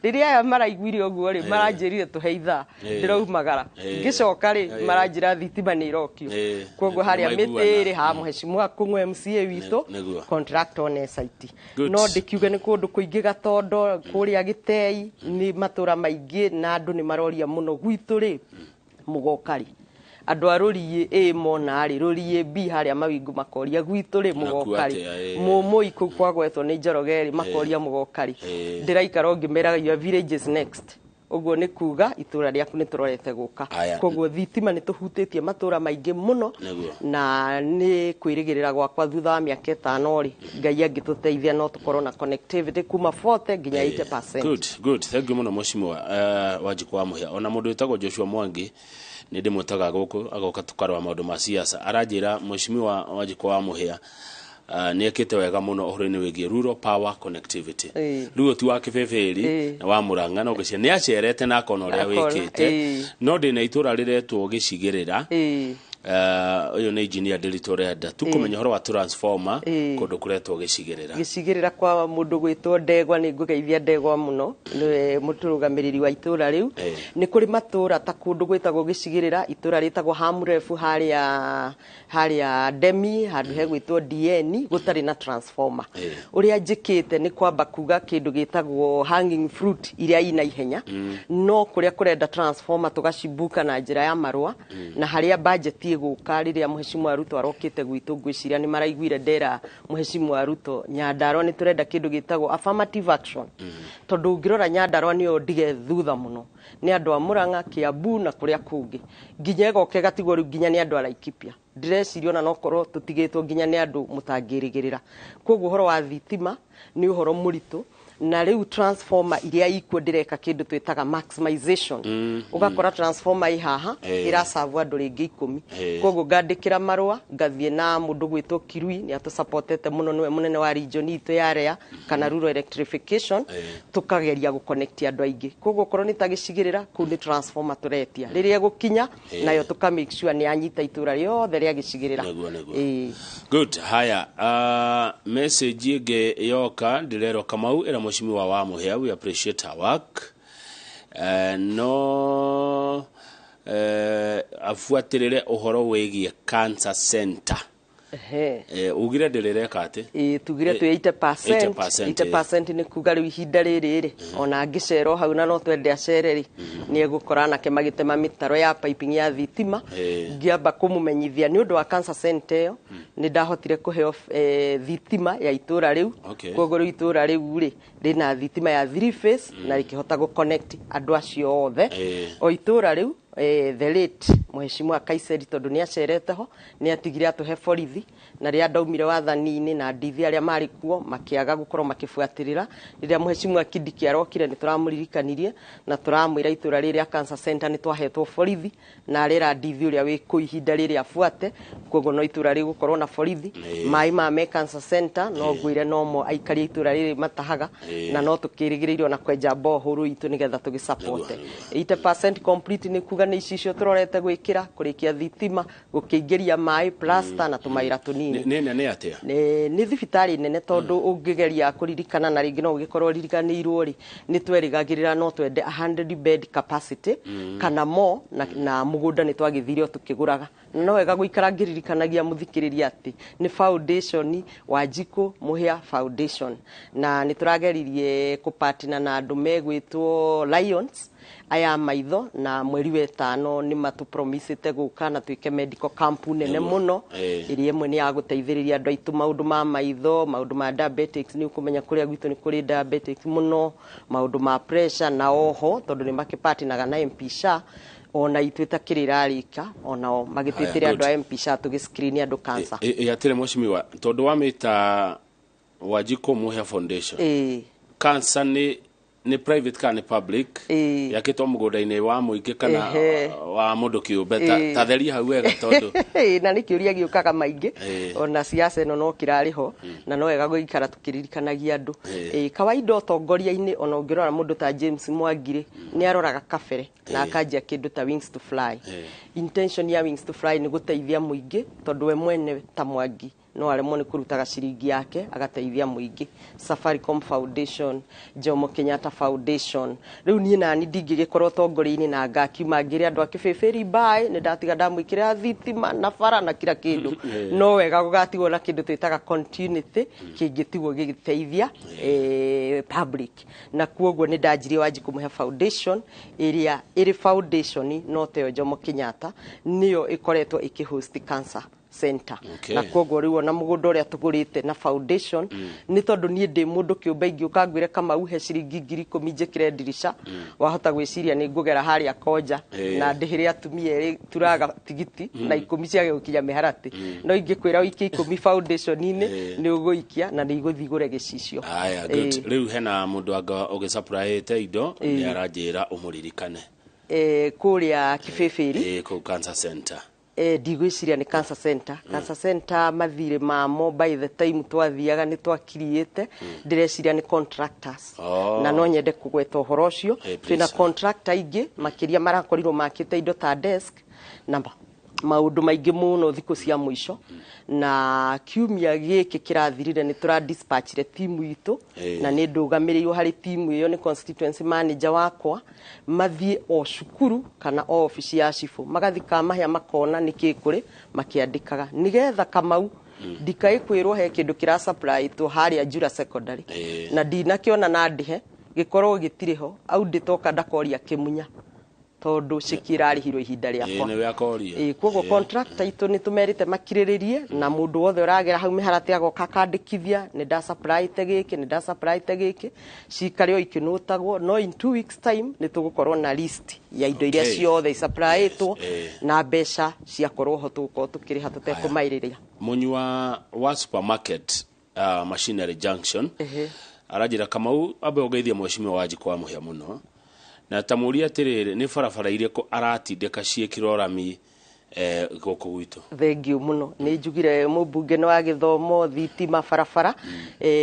Rĩrĩa aya maraiguire ũguo rĩ, maranjĩrire tũhe ithaa, ndĩraumagara. Ngĩcoka rĩ, maranjĩra thitima nĩ ĩrokio. Koguo harĩa Nĩmaiguana. mĩtĩ ĩrĩ ha mũhecimua Kũng'ũ, MCA witũ, Nĩguo. contract on site. Good. No ndĩkiuge nĩ kũndũ kũingĩ, Gatondo kũrĩa Gĩtei, nĩ matũra maingĩ na andũ nĩ maroria mũno gwitũ rĩ mũgoka rĩ. Andũ a Rũriĩ A mona rĩ, Rũriĩ B harĩa Mawingu makoria gwitũ rĩ mũgoka rĩ, Mũmũi kũu kwagwetwo nĩ Njoroge rĩ makoria mũgoka rĩ. Ndĩraikara ngĩmeraga your village is next. Ũguo nĩ kuga itũra rĩaku nĩ tũrorete gũka. Koguo thitima nĩ tũhutĩtie matũra maingĩ mũno, na nĩ kwĩrĩgĩrĩra gwakwa thutha wa mĩaka 5 rĩ, Ngai angĩtũteithia no tũkorwo na connectivity kuma 40 nginya 80%. Good, good. Thank you mũno Mheshimiwa Wanjikũ wa Mũhĩa. Ona mũndũ wĩtagwo Joshua Mwangi nĩ ndĩmwĩtaga gũkũ agoka tũkarora maũndũ ma siasa, aranjĩra Mheshimiwa Wanjikũ wa Mũhĩa nĩ ekĩte wega mũno ũhoro-inĩ wĩgiĩ rural power connectivity. Rĩu ti wa Kĩbĩbĩri na wa Mũrang'a no ngĩcia nĩ acerete na akona ũrĩa wĩkĩte. No ndĩna itũra rĩretwo Gĩcigĩrĩra. Ũyũ nĩ engineer Ndiritu ũrenda tu kũmenya ũhoro wa transformer kũndũ kũretwo Gĩcigĩrĩra. Gĩcigĩrĩra kwa mũndũ gwĩtwo Ndegwa, nĩ ngũgeithia Ndegwa mũno, nĩwe mũtũrũgamĩrĩri wa itũra rĩu. Nĩ kũrĩ matũra ta kũndũ gwĩtagwo Gĩcigĩrĩra, itũra rĩtagwo Hamrefu harĩa Demi, handũ hegwĩtwo DN, gũtarĩ na transformer. Ũrĩa njĩkĩte nĩ kwamba kuga kĩndũ gĩtagwo hanging fruit iria ina ihenya, no kũrĩa kũrenda transformer tũgacimbuka na njĩra ya marũa, na harĩa budget ĩgũka rĩrĩa Mheshimiwa Ruto arokĩte gwitũ, ngwĩciria nĩ maraiguire ndera Mheshimiwa Ruto Nyandarua nĩ tũrenda kĩndũ gĩtagwo affirmative action, tondũ ũngĩrora Nyandarua nĩyo ndige thutha mũno nĩ andũ a Murang'a, Kiambu na kũrĩa kũngĩ, nginya ĩgoka ĩgatigwo rĩu nginya nĩ andũ a Laikipia. Ndĩreciria ona nokorwo tũtigĩtwo nginya nĩ andũ mũtangĩrĩgĩrĩra. Koguo ũhoro wa thitima nĩ ũhoro mũritũ, na rĩu transformer iria ikuo ndĩreka kĩndũ twĩtaga maximization. Ũgakora transformer ĩ haha ĩracabu andũ rĩngĩ 10. Koguo ngandĩkĩra marũa ngathiĩ na mũndũ gwĩtwo Kirui, nĩ atũsupportete mũno, nĩwe mũnene wa region itũ ya REA kana rural electrification, tũkageria gũconnect andũ aingĩ. Koguo okorwo nĩ ta Gĩcigĩrĩra, kũu nĩ transformer tũretia, rĩrĩa ĩgũkinya nayo tũka make sure nĩ yanyita itũra rĩothe rĩa Gĩcigĩrĩra. Nĩguo. Good. Haya, message ĩngĩ yoka ndĩrerwo Kamau ĩra Mheshimiwa wa Mũhĩa we appreciate her work. No abuatĩrĩre ũhoro wĩgiĩ cancer center. Ugire ndĩrĩreka atĩ? Tugire twĩ 80%. 80% nĩ kuga rĩu ihinda rĩrĩ rĩ, ona angĩcerwo hau na no twende acere rĩ, nĩ egũkora anake magĩtema mĩtaro ya piping ya thitima. Ngĩamba kũmũmenyithia nĩ ũndũ wa cancer center ĩyo, nĩ ndahotire kũheo thitima ya itũra rĩu. Koguo rĩu itũra rĩu rĩ rĩna thitima ya 3 phase na rĩkĩhota gũconnect andũ acio othe. O itũra rĩu the late Mheshimiwa Kaiseri, tondũ nĩ acerete ho, nĩ atigire atũhe borithi, na rĩrĩa ndaumire wathani-inĩ na ndithi arĩa marĩ kuo makĩaga gũkorwo makĩbuatĩrĩra. Rĩrĩa Mheshimiwa Kindiki arokire nĩ tũramũririkanirie na tũramwĩra itũra rĩrĩa cancer center nĩ twahetwo borithi, na arera ndithi ũrĩa wĩ kũu ihinda rĩrĩa abuate. Koguo no itũra rĩgũkorwo na borithi. Maĩ ma me cancer center no ngwĩre no mo aikari a itũra rĩrĩ matahaga, na no tũkĩrĩgĩrĩire ona kwenja borehole itũ nĩgetha tũgĩsupporte. 80% complete nĩ kuga nĩ icicio tũrorete gwĩkĩra, kũrĩkia thitima, gũkĩingĩria maĩ, plaster na tũmawĩra tũnini. Nĩ nene atĩa? Nĩ thibitarĩ nene, tondũ ũngĩgeria kũririkana na rĩngĩ no ũgĩkorwo ũririkanĩirwo rĩ, nĩ twerĩgagĩrĩra no twende 100 bed capacity kana more, na mũgũnda nĩ twagĩthire o tũkĩgũraga. No wega gũikara ngĩririkanagia mũthikĩrĩria atĩ nĩ foundation Wanjikũ Mũhĩa Foundation, na nĩ tũrageririe kũpartner na andũ megwĩtwo Lions aya maitho, na mweri wa 5 nĩ matũpromisĩte gũka na twĩke medical camp nene mũno, ĩrĩa ĩmwe nĩ ya gũteithĩrĩria andũ aitũ maũndũ ma maitho, maũndũ ma diabetics, nĩ ũkũmenya kũrĩa gwitũ nĩ kũrĩ diabetics mũno, maũndũ ma pressure na oho, tondũ nĩ makĩpartinaga na MP SHA, ona ithuĩ ta kĩrĩrarĩka onao magĩtwĩtĩre andũ a MP SHA tũgĩ-screen andũ cancer. Atĩrĩ Mheshimiwa, tondũ wamĩta Wanjikũ Mũhĩa Foundation, cancer nĩ private kana nĩ public, yakĩtwo mũgũnda-inĩ wa mũingĩ kana wa mũndũ kĩũmbe, ta theria hau wega tondũ na nĩ kĩũria gĩũkaga maingĩ, ona siasa ĩno no kĩrarĩ ho, na no wega gũikara tũkĩririkanagia andũ. Kawaida ũtongoria-inĩ ona ũngĩrora mũndũ ta James Mwangi rĩ, nĩ aroraga kabere na akanjia kĩndũ ta Wings to Fly. Intention ya Wings to Fly nĩ gũteithia mũingĩ, tondũ we mwene ta Mwangi no aremwo nĩ kũrutaga ciringi yake agateithia mũingĩ. Safaricom Foundation, Jomo Kenyatta Foundation. Rĩu niĩ nani ndingĩgĩkorwo ũtongoria-inĩ na ngakiuma ngĩre andũ a Kĩbĩbĩri mbaĩ, nĩ ndatiga ndamwĩkĩrĩra thitima na bara na kila kĩndũ. No wega gũgatigwo na kĩndũ twĩtaga continuity kĩngĩtigwo gĩgĩteithia public. Na kuoguo nĩ ndanjirie Wanjikũ Mũhĩa Foundation ĩrĩa ĩrĩ foundation no teyo Jomo Kenyatta, nĩyo ĩkoretwo ĩkĩhost cancer center. Na koguo rĩu ona mũgũnda ũrĩa tũgũrĩte na foundation nĩ tondũ niĩ ndĩ mũndũ kĩũmbe, ingĩũka ngwĩre Kamau he ciringi 10,000 njĩkĩre ndirica, wahota gwĩciria nĩ ngũgera harĩa Konja na ndĩhĩre atumia erĩ turaga tigiti na 10 ciage gũkinya mĩharatĩ. No ingĩkwĩra ũikie 10 foundation-inĩ nĩ ũgũikia na nĩ igũthiĩ igũre gĩcicio. Aya, good. Rĩu hena mũndũ anga ũgĩsupplyĩte indo, nĩ aranjĩra ũmũririkane. Kũrĩa Kĩbĩbĩri. Kũu cancer center. Ndigwĩciria nĩ cancer center. Cancer center mathirĩ mamo by the time twathiaga nĩ twakiriĩte, ndĩreciria nĩ contractors. Na no nyende kũgweta ũhoro ũcio. Twĩna contractor aingĩ makĩria marakorirwo makĩte indo ta desk na maũndũ maingĩ mũno thikũ cia mũico. Na kiumia gĩkĩ kĩrathirire nĩ tũra dispatchire timu itũ, na nĩ ndũgamĩrĩirwo harĩ timu ĩyo nĩ constituency manager wakwa, mathiĩ o cukuru kana o obici ya cibũ, magathiĩ Kamahĩa makona nĩkĩ kũrĩ makĩandĩkaga, nĩgetha Kamau ndikaĩ kwĩrwo he kĩndũ kĩra supply two harĩa Njura Secondary na ndinakĩona na ndĩhe gĩkorwo gĩtirĩ ho, au ndĩtoka ndakoria kĩmunya tondũ ceki ĩrarĩhirwo ihinda rĩakwa. Nĩwe akoria. Koguo contractor itũ nĩ tũmerĩte makirĩrĩrie, na mũndũ wothe ũragera hau mĩharatĩ agoka akandĩkithia nĩ ndasupplyĩte gĩkĩ, nĩ ndasupplyĩte gĩkĩ, cikare o ikĩnũtagwo, no in 2 weeks time nĩ tũgũkorwo na list ya indo iria ciothe isupplyĩtwo na mbeca ciakorwo ho tũgũkorwo tũkĩrĩha tũtekũmairĩrĩria. Mũnyua wa supermarket Machinery Junction aranjĩra Kamau ambe ũgeithie mheshimiwa Wanjikũ wa Mũhĩa mũno, na ta mũũrie atĩrĩrĩ, nĩ barabara irĩkũ aratindĩka ciĩkĩrwo rami gũkũ gwitũ? Thengiũ mũno. Nĩ njugire mũmbunge nĩ wa gĩthomo, thitima, barabara.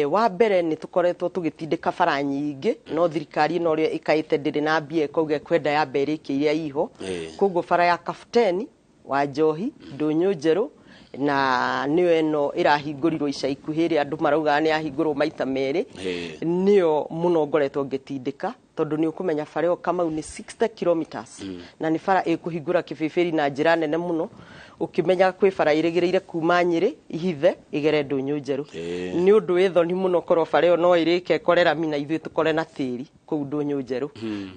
Wa mbere nĩ tũkoretwo tũgĩtindĩka bara nyingĩ, no thirikari ĩno ũrĩa ĩkaĩte ndĩrĩ na mbia ĩkauga ĩkwenda yambe ĩrĩkie iria iho. Koguo bara ya Kapteni wa Njohi, Ndũnyũ Njerũ, na nĩyo ĩno ĩrahingũrirwo ica ikuhĩ ĩrĩa andũ maraugaga nĩ yahingũrwo maita merĩ, nĩyo mũno ngoretwo ngĩtindĩka, tondũ nĩ ũkũmenya bara ĩyo Kamau nĩ 60 kilometers, na nĩ bara ĩkũhingũra Kĩbĩbĩri na njĩra nene mũno, ũkĩmenya kwĩ bara ĩrĩgĩrĩire kuma Nyĩrĩ ihithe ĩgere Ndũnyũ Njerũ. Nĩ ũndũ wĩ thoni mũno korwo bara ĩyo no ĩrĩke ĩkore rami na ithuĩ tũkore na tĩri kũu Ndũnyũ Njerũ.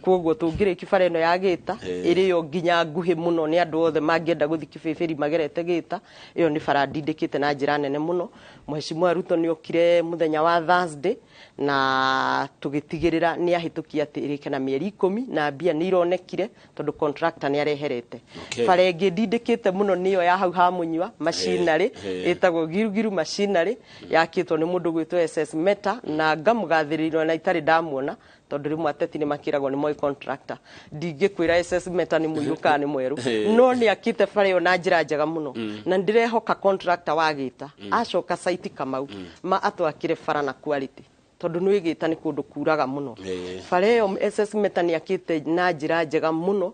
Koguo tũngĩrĩkia bara ĩno ya Gĩta ĩrĩ yo nginya nguhĩ mũno nĩ andũ othe mangĩenda gũthiĩ Kĩbĩbĩri magerete Gĩta, ĩyo nĩ bara ndindĩkĩte na njĩra nene mũno. Mheshimiwa Ruto nĩ okire mũthenya wa Thursday na tũgĩtigĩrĩra nĩ ahĩtũkia atĩ ĩrĩke na mĩeri 10, na mbia nĩ ironekire tondũ contractor nĩ areherete. Bara ĩngĩ ndindĩkĩte mũno nĩyo ya hau ha Mũnyua Machinery, ĩtagwo Girugiru Machinery, yakĩtwo nĩ mũndũ gwĩtwo SS Meta, na ngamũgathĩrĩria na itarĩ ndamuona tondũ rĩmwe ateti nĩ makĩragwo nĩ moĩ contractor. Ndingĩkwĩra SS Meta nĩ mũirũ kana nĩ mwerũ, no nĩ akĩte bara ĩyo na njĩra njega mũno, na ndĩrehoka contractor wa Gĩta acoka site Kamau ma atwakĩre bara na quality, tondũ nĩ Gĩta nĩ kũndũ kuraga mũno. Bara ĩyo SS Meta nĩ akĩte na njĩra njega mũno,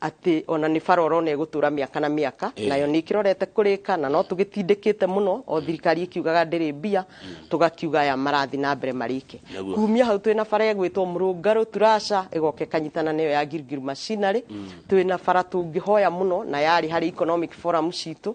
atĩ ona nĩ bara ũrona ĩgũtũra mĩaka na mĩaka, nayo nĩ ĩkĩrorete kũrĩka, na no tũgĩtindĩkĩte mũno o thirikari ĩkiugaga ndĩrĩ mbia, tũgakiuga aya marathiĩ na mbere marĩke. Kumia hau twĩna bara ĩgwĩtwo Mũrũngarũ Turasha, ĩgoka ĩkanyitana nayo ya Girugiru Machinery. Twĩna bara tũngĩhoya mũno na yarĩ harĩ economic forum citũ,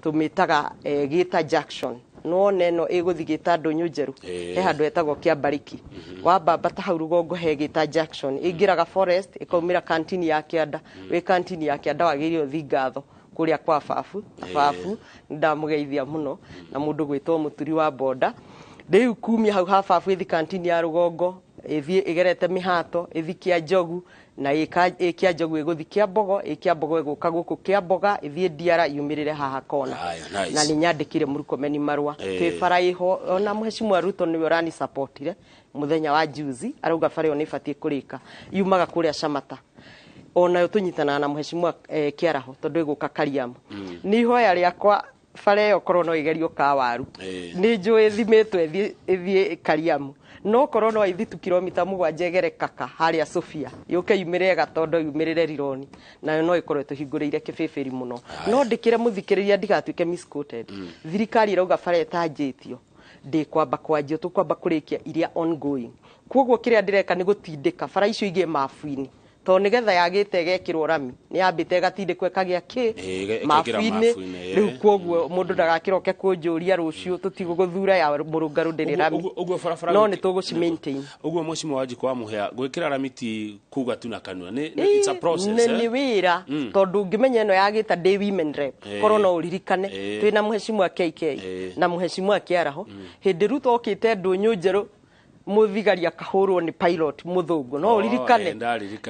tũmĩtaga Gĩta Junction. No neno ĩgũthiĩ Gĩta Ndũnyũ Njerũ, he handũ hetagwo Kĩambariki, wambamba ta hau rũgongo he Gĩta Junction, ĩingĩraga forest ĩkaumĩra kantini ya Kĩanda, wĩ kantini ya Kĩanda wagĩrĩire ũthiĩ ngatho kũrĩa kwa babu, babu ndamũgeithia mũno, na mũndũ gwĩtwo Mũturi wa boda. Rĩu kumia hau ha babu ĩthiĩ kantini ya rũgongo, ĩthiĩ ĩgerete mĩhato, ĩthiĩ Kĩanjogu, na ĩ Kĩanjogu ĩgũthiĩ Kĩambogo, ĩ Kĩambogo ĩgũka gũkũ Kĩamboga, ĩthiĩ Ndiara yumĩrĩre haha kona. Na nĩ nyandĩkire Mũrkomeni marũa. Twĩ bara ĩho, ona Mheshimiwa Ruto nĩwe ũrani supportire mũthenya wa juzi, arauga bara ĩyo nĩ ĩbatiĩ kũrĩka, yumaga kũrĩa Shamata. Onayo tũnyitanaga na Mheshimiwa Kĩaraho tondũ ĩgũka Kariamu. Nĩ ihoya rĩakwa bara ĩyo korwo no ĩgerio Kawaru, nĩ njũĩ ĩthimĩtwo ĩthiĩ Kariamu, No korwo no aithitu kilomita 7 ĩgere Kaka harĩa Sofia yũke yumĩrĩre Gatondo yumĩrĩre Rironi, nayo no ĩkorwo ĩtũhingũrĩire kĩbĩbĩri mũno. No ndĩkĩre mũthikĩrĩria ndigatuĩke misquoted. Thirikari ĩrauga bara ĩtanjĩtio ndĩkwamba kwanjio, tũkwamba kũrĩkia iria ongoing. Koguo kĩrĩa ndĩreka nĩ gũtindĩka bara icio igĩe mabu-inĩ, tondũ nĩgetha yagĩte ĩgekĩrwo rami nĩ yambĩte ĩgatindĩkwo ĩkagĩa kĩ mabu-inĩ. Rĩu koguo mũndũ ndagakĩroke kũnjũria rũciũ tũtigũgũthura ya mũrũngarũ ndĩrĩ rami, no nĩ tũgũci maintain. Ũguo Mheshimiwa Wanjikũ wa Mũhĩa, gwĩkĩra rami ti kuga tu na kanua, nĩ it's a process. Nĩ wĩra, tondũ ũngĩmenya ĩno yagĩta ndĩ women rep, korwo no ũririkane twĩna Mheshimiwa KK na Mheshimiwa Kĩaraho, hĩndĩ Ruto okĩte ndũnyũ njerũ mũthigari akahũrwo nĩ pilot mũthũngũ, no ũririkane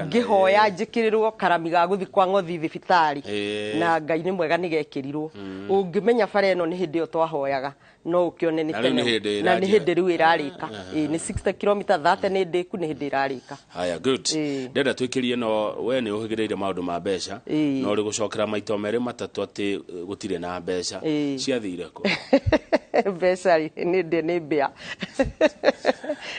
ngĩhoya njĩkĩrĩrwo karami ga gũthiĩ kwa ng'othi thibitarĩ, na Ngai nĩ mwega nĩgekĩrirwo. Ũngĩmenya bara ĩno nĩ hĩndĩ ĩyo twahoyaga, no ũkĩone nĩ tene, na nĩ hĩndĩ rĩu ĩrarĩka. Nĩ 60 km 30 nĩ ndĩku, nĩ hĩndĩ ĩrarĩka. Haya, good. Ndenda twĩkĩrie, no we nĩ ũhĩgĩrĩire maũndũ ma mbeca, no ũrĩ gũcokera maita merĩ matatũ atĩ gũtirĩ na mbeca. Ciathire kũ? Mbeca rĩ, nĩ ndĩ nĩ mbĩa.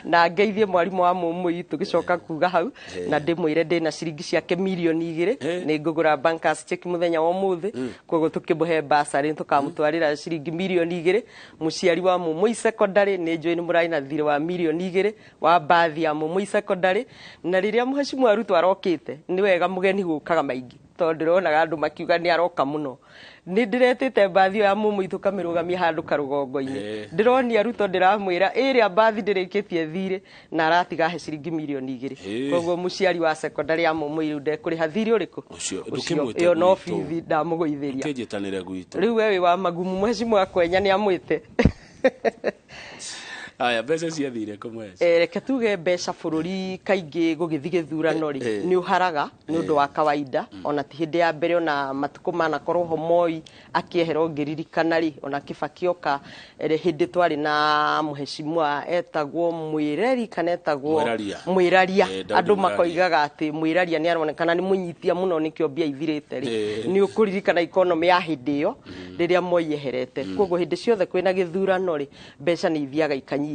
Na ngeithie mwarimũ wa mũmũi tũgĩcoka kuga hau, na ndĩmwĩre ndĩna ciringi ciake mirioni 2, nĩ ngũgũra bankers check mũthenya wa ũmũthĩ, koguo tũkĩmũhe bursary tũkamũtwarĩra ciringi mirioni 2. Mũciari wa Mũmũi secondary nĩ njũĩ nĩ mũrarĩ na thirĩ wa mirioni 2 wa bathi ya Mũmũi secondary. Na rĩrĩa Mheshimiwa Ruto arokĩte, nĩ wega mũgeni gũkaga maingĩ, tondũ ndĩronaga andũ makiuga nĩ aroka mũno. Nĩ ndĩretĩte mbathi ĩyo ya Mũmũi tũkamĩrũgamia handũ karũgongo-inĩ. Ndĩronia Ruto ndĩramwĩra ĩrĩa mbathi ndĩrĩkĩtie thirĩ, na aratiga he ciringi mirioni 2. Koguo mũciari wa secondary ya Mũmũi rĩu ndekũrĩha thirĩ ũrĩkũ? Ũcio no bithi ndamũgũithĩria. Ndũkĩnjĩtanĩre gwitũ. Rĩu we wĩ wa magumu, Mheshimiwa Kwenya nĩ amwĩte. Aya, mbeca ciathire kũ mweci? Reke tuge mbeca bũrũri kaingĩ gũgĩthiĩ gĩthurano rĩ, nĩ ũharaga nĩ ũndũ wa kawaida, ona ti hĩndĩ ya mbere, ona matukũ manakorwo ho Moi akĩehera ũngĩririkana rĩ, ona Kibaki oka hĩndĩ twarĩ na Mheshimiwa etagwo Mwĩreri kana etagwo Mwĩraria, andũ makoigaga atĩ Mwĩraria nĩ aronekana nĩ mũnyitia mũno nĩkĩo mbia ithirĩte rĩ, nĩ ũkũririkana economy ya hĩndĩ ĩyo rĩrĩa Moi eherete. Koguo hĩndĩ ciothe kwĩna gĩthurano rĩ, mbeca nĩ ithiaga ikanyiha,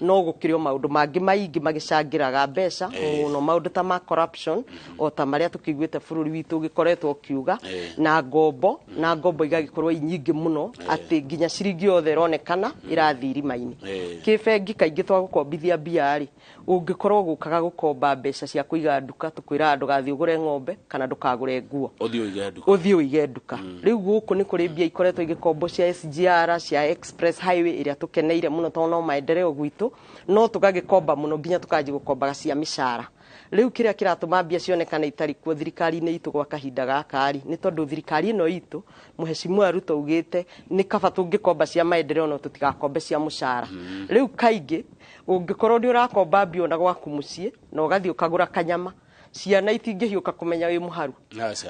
no gũkĩrĩ o maũndũ mangĩ maingĩ magĩcangĩraga mbeca mũno, maũndũ ta ma corruption o ta marĩa tũkĩiguĩte bũrũri witũ ũgĩkoretwo ũkiuga, na ngombo, na ngombo igagĩkorwo i nyingĩ mũno atĩ nginya ciringi yothe ĩronekana ĩrathiĩ irima-inĩ. Kĩbengi kaingĩ twagũkombithia mbia rĩ, ũngĩkorwo gũkaga gũkomba mbeca cia kũiga nduka, tũkwĩraga ndũgathiĩ ũgũre ng'ombe kana ndũkagũre nguo, ũthiĩ ũige nduka. Rĩu gũkũ nĩ kũrĩ mbia ikoretwo igĩkombo cia SGR, cia Express Highway ĩrĩa tũkeneire mũno tondũ no maendeleo gwitũ, no tũgagĩkomba mũno nginya tũkanjia gũkombaga cia mĩcara. Rĩu kĩrĩa kĩratũma mbia cionekane itarĩ kuo thirikari-inĩ itũ gwa kahinda gaka rĩ, nĩ tondũ thirikari ĩno itũ Mheshimiwa Ruto augĩte nĩ kaba tũngĩkomba cia maendeleo no tũtigakombe cia mũcara. Rĩu kaingĩ ũngĩkorwo nĩ ũrakomba mbia ona gwaku mũciĩ na ũgathiĩ ũkagũra kanyama, ciana itingĩhiũka kũmenya wĩ mũharu.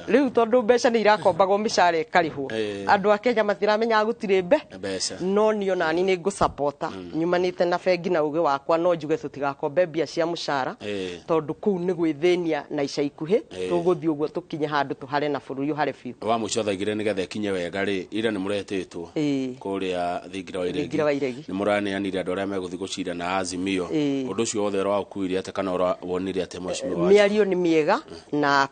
Rĩu tondũ mbeca nĩ irakombagwo mĩcara ĩkarĩhwo, andũ a Kenya matiramenyaga gũtirĩ mbeca. No niĩ onani nĩ ngũsapota nyumanĩte na bengi na ũgĩ wakwa, no njuge tũtigakombe mbia cia mũcara, tondũ kũu nĩ gwĩthĩnia na ica ikuhĩ tũgũthiĩ ũguo tũkinye handũ tũhare na bũrũri ũhare biũ. Wa mũico thaa igĩrĩ nĩgetha ĩkinye wega rĩ, ira nĩ mũretĩtwo kũrĩa Thingira wa Iregi, nĩ mũraneanire andũ arĩa megũthiĩ gũcira na Azimio. Ũndũ ũcio wothe ũraũkuire atĩa kana ũrawonire atĩa Mheshimiwa? Mĩario nĩ mĩega na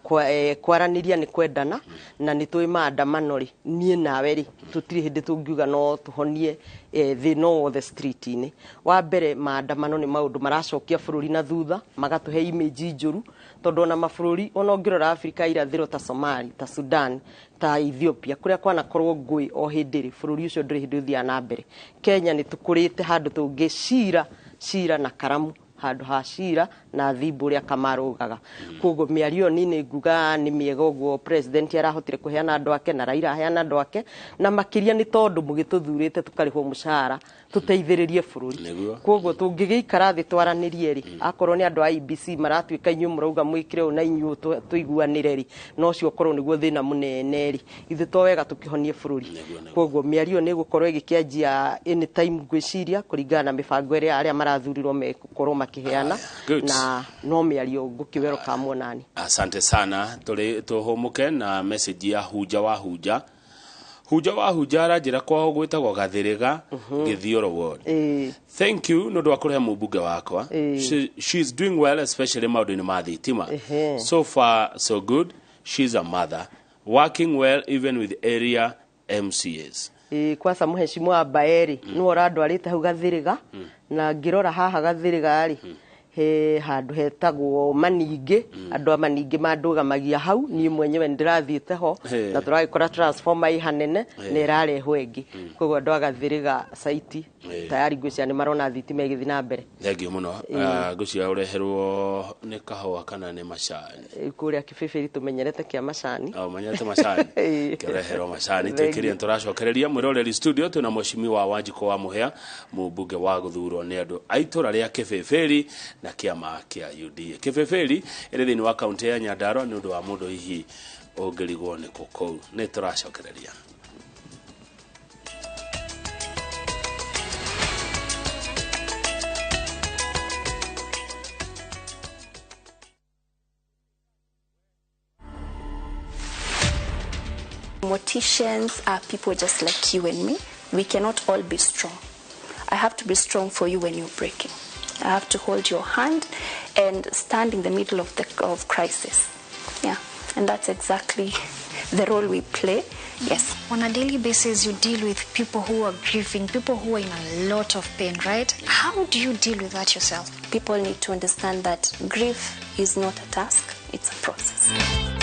kwaranĩria nĩ kwendana, na nĩ tũĩ maandamano rĩ, niĩ nawe rĩ, tũtirĩ hĩndĩ tũngiuga no tũhonie thĩna o wothe street-inĩ. Wa mbere, maandamano nĩ maũndũ maracokia bũrũri na thutha, magatũhe image njũru, tondũ ona mabũrũri ona ũngĩrora Afrika irathĩro ta Somalia, ta Sudan, ta Ethiopia, kũrĩa kwanakorwo ngũĩ o hĩndĩ rĩ, bũrũri ũcio ndũrĩ hĩndĩ ũthiaga na mbere. Kenya nĩ tũkũrĩte handũ tũngĩcira cira na karamu, handũ ha cira na thimbo ũrĩa kamarugaga. Koguo mĩario niĩ nĩ nguga nĩ mĩega ũguo president arahotire kũheana andũ ake na Raila aheana andũ ake, na makĩria nĩ tondũ mũgĩtũthurĩte tũkarĩhwo mũcara tũteithĩrĩrie bũrũri. Koguo tũngĩgĩikara thĩ twaranĩrie rĩ, akorwo nĩ andũ a IEBC maratuĩka inyuĩ mũrauga mwĩkĩre ũũ na inyuĩ tũiguanĩre rĩ, no ũcio ũkorwo nĩguo thĩna mũnene rĩ, ithuĩ to wega tũkĩhonie bũrũri. Koguo mĩario nĩ ĩgũkorwo ĩgĩkĩanjia anytime ngwĩciria kũringana na mĩbango ĩrĩa arĩa marathurirwo megũkorwo makĩheana, na no mĩario ngũkĩwero kamuonani. Asante sana, tũhũmũke na message ya Hunja wa Hunja. Hunja wa Hunja aranjĩra kwao gwĩtagwo Gathĩrĩga, Gĩthioro ward. Thank you nĩ ũndũ wa kũrehe mũmbunge wakwa. She's doing well, especially maũndũ-inĩ ma thitima. So far so good. She's a mother working well even with area MCAs. Kwanza mũheshimiwa Baeri nĩwe ũrandwarĩte hau Gathĩrĩga, na ngĩrora haha Gathĩrĩga rĩ, he handũ hetagwo Maningĩ. Andũ a Maningĩ mandũgamagia hau, niĩ mwenyewe nĩndĩrathiĩte ho na tũragĩkora transformer ĩ hanene na ĩrarehwo ĩngĩ. Koguo andũ a Gathĩrĩga site tayari ngwĩciria nĩ marona thitima ĩgĩthiĩ na mbere. Thank you mũno. Ngwĩciria ũreherwo nĩ kahũa kana nĩ macani? Kũrĩa Kĩbĩbĩri tũmenyerete kĩa macani. O menyerete macani. Kĩreherwo macani. Twĩkĩrie tũracokereria mwĩroreri studio twĩna mheshimiwa Wanjikũ wa Mũhĩa, mũmbunge wa gũthurwo nĩ andũ a itũra rĩa Kĩbĩbĩri na kĩama kĩa UDA. Kĩbĩbĩri ĩrĩ thĩinĩ wa kaunti ya Nyandarua nĩ ũndũ wa mũndũ hihi ũngĩrigwo nĩ kũ kũu. Nĩ tũracokereria. Morticians are people just like you and me. We cannot all be strong. I have to be strong for you when you're breaking. I have to hold your hand and stand in the middle of the of crisis. Yeah, and that's exactly the role we play. Yes. On a daily basis, you deal with people who are grieving, people who are in a lot of pain, right? How do you deal with that yourself? People need to understand that grief is not a task, it's a process.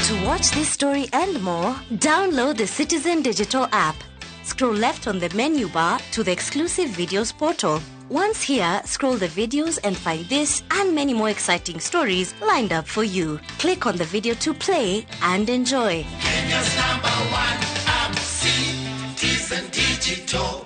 To watch this story and more, download the Citizen Digital app. Scroll left on the menu bar to the exclusive videos portal. Once here, scroll the videos and find this and many more exciting stories lined up for you. Click on the video to play and enjoy. Kenya's number one app, Citizen Digital.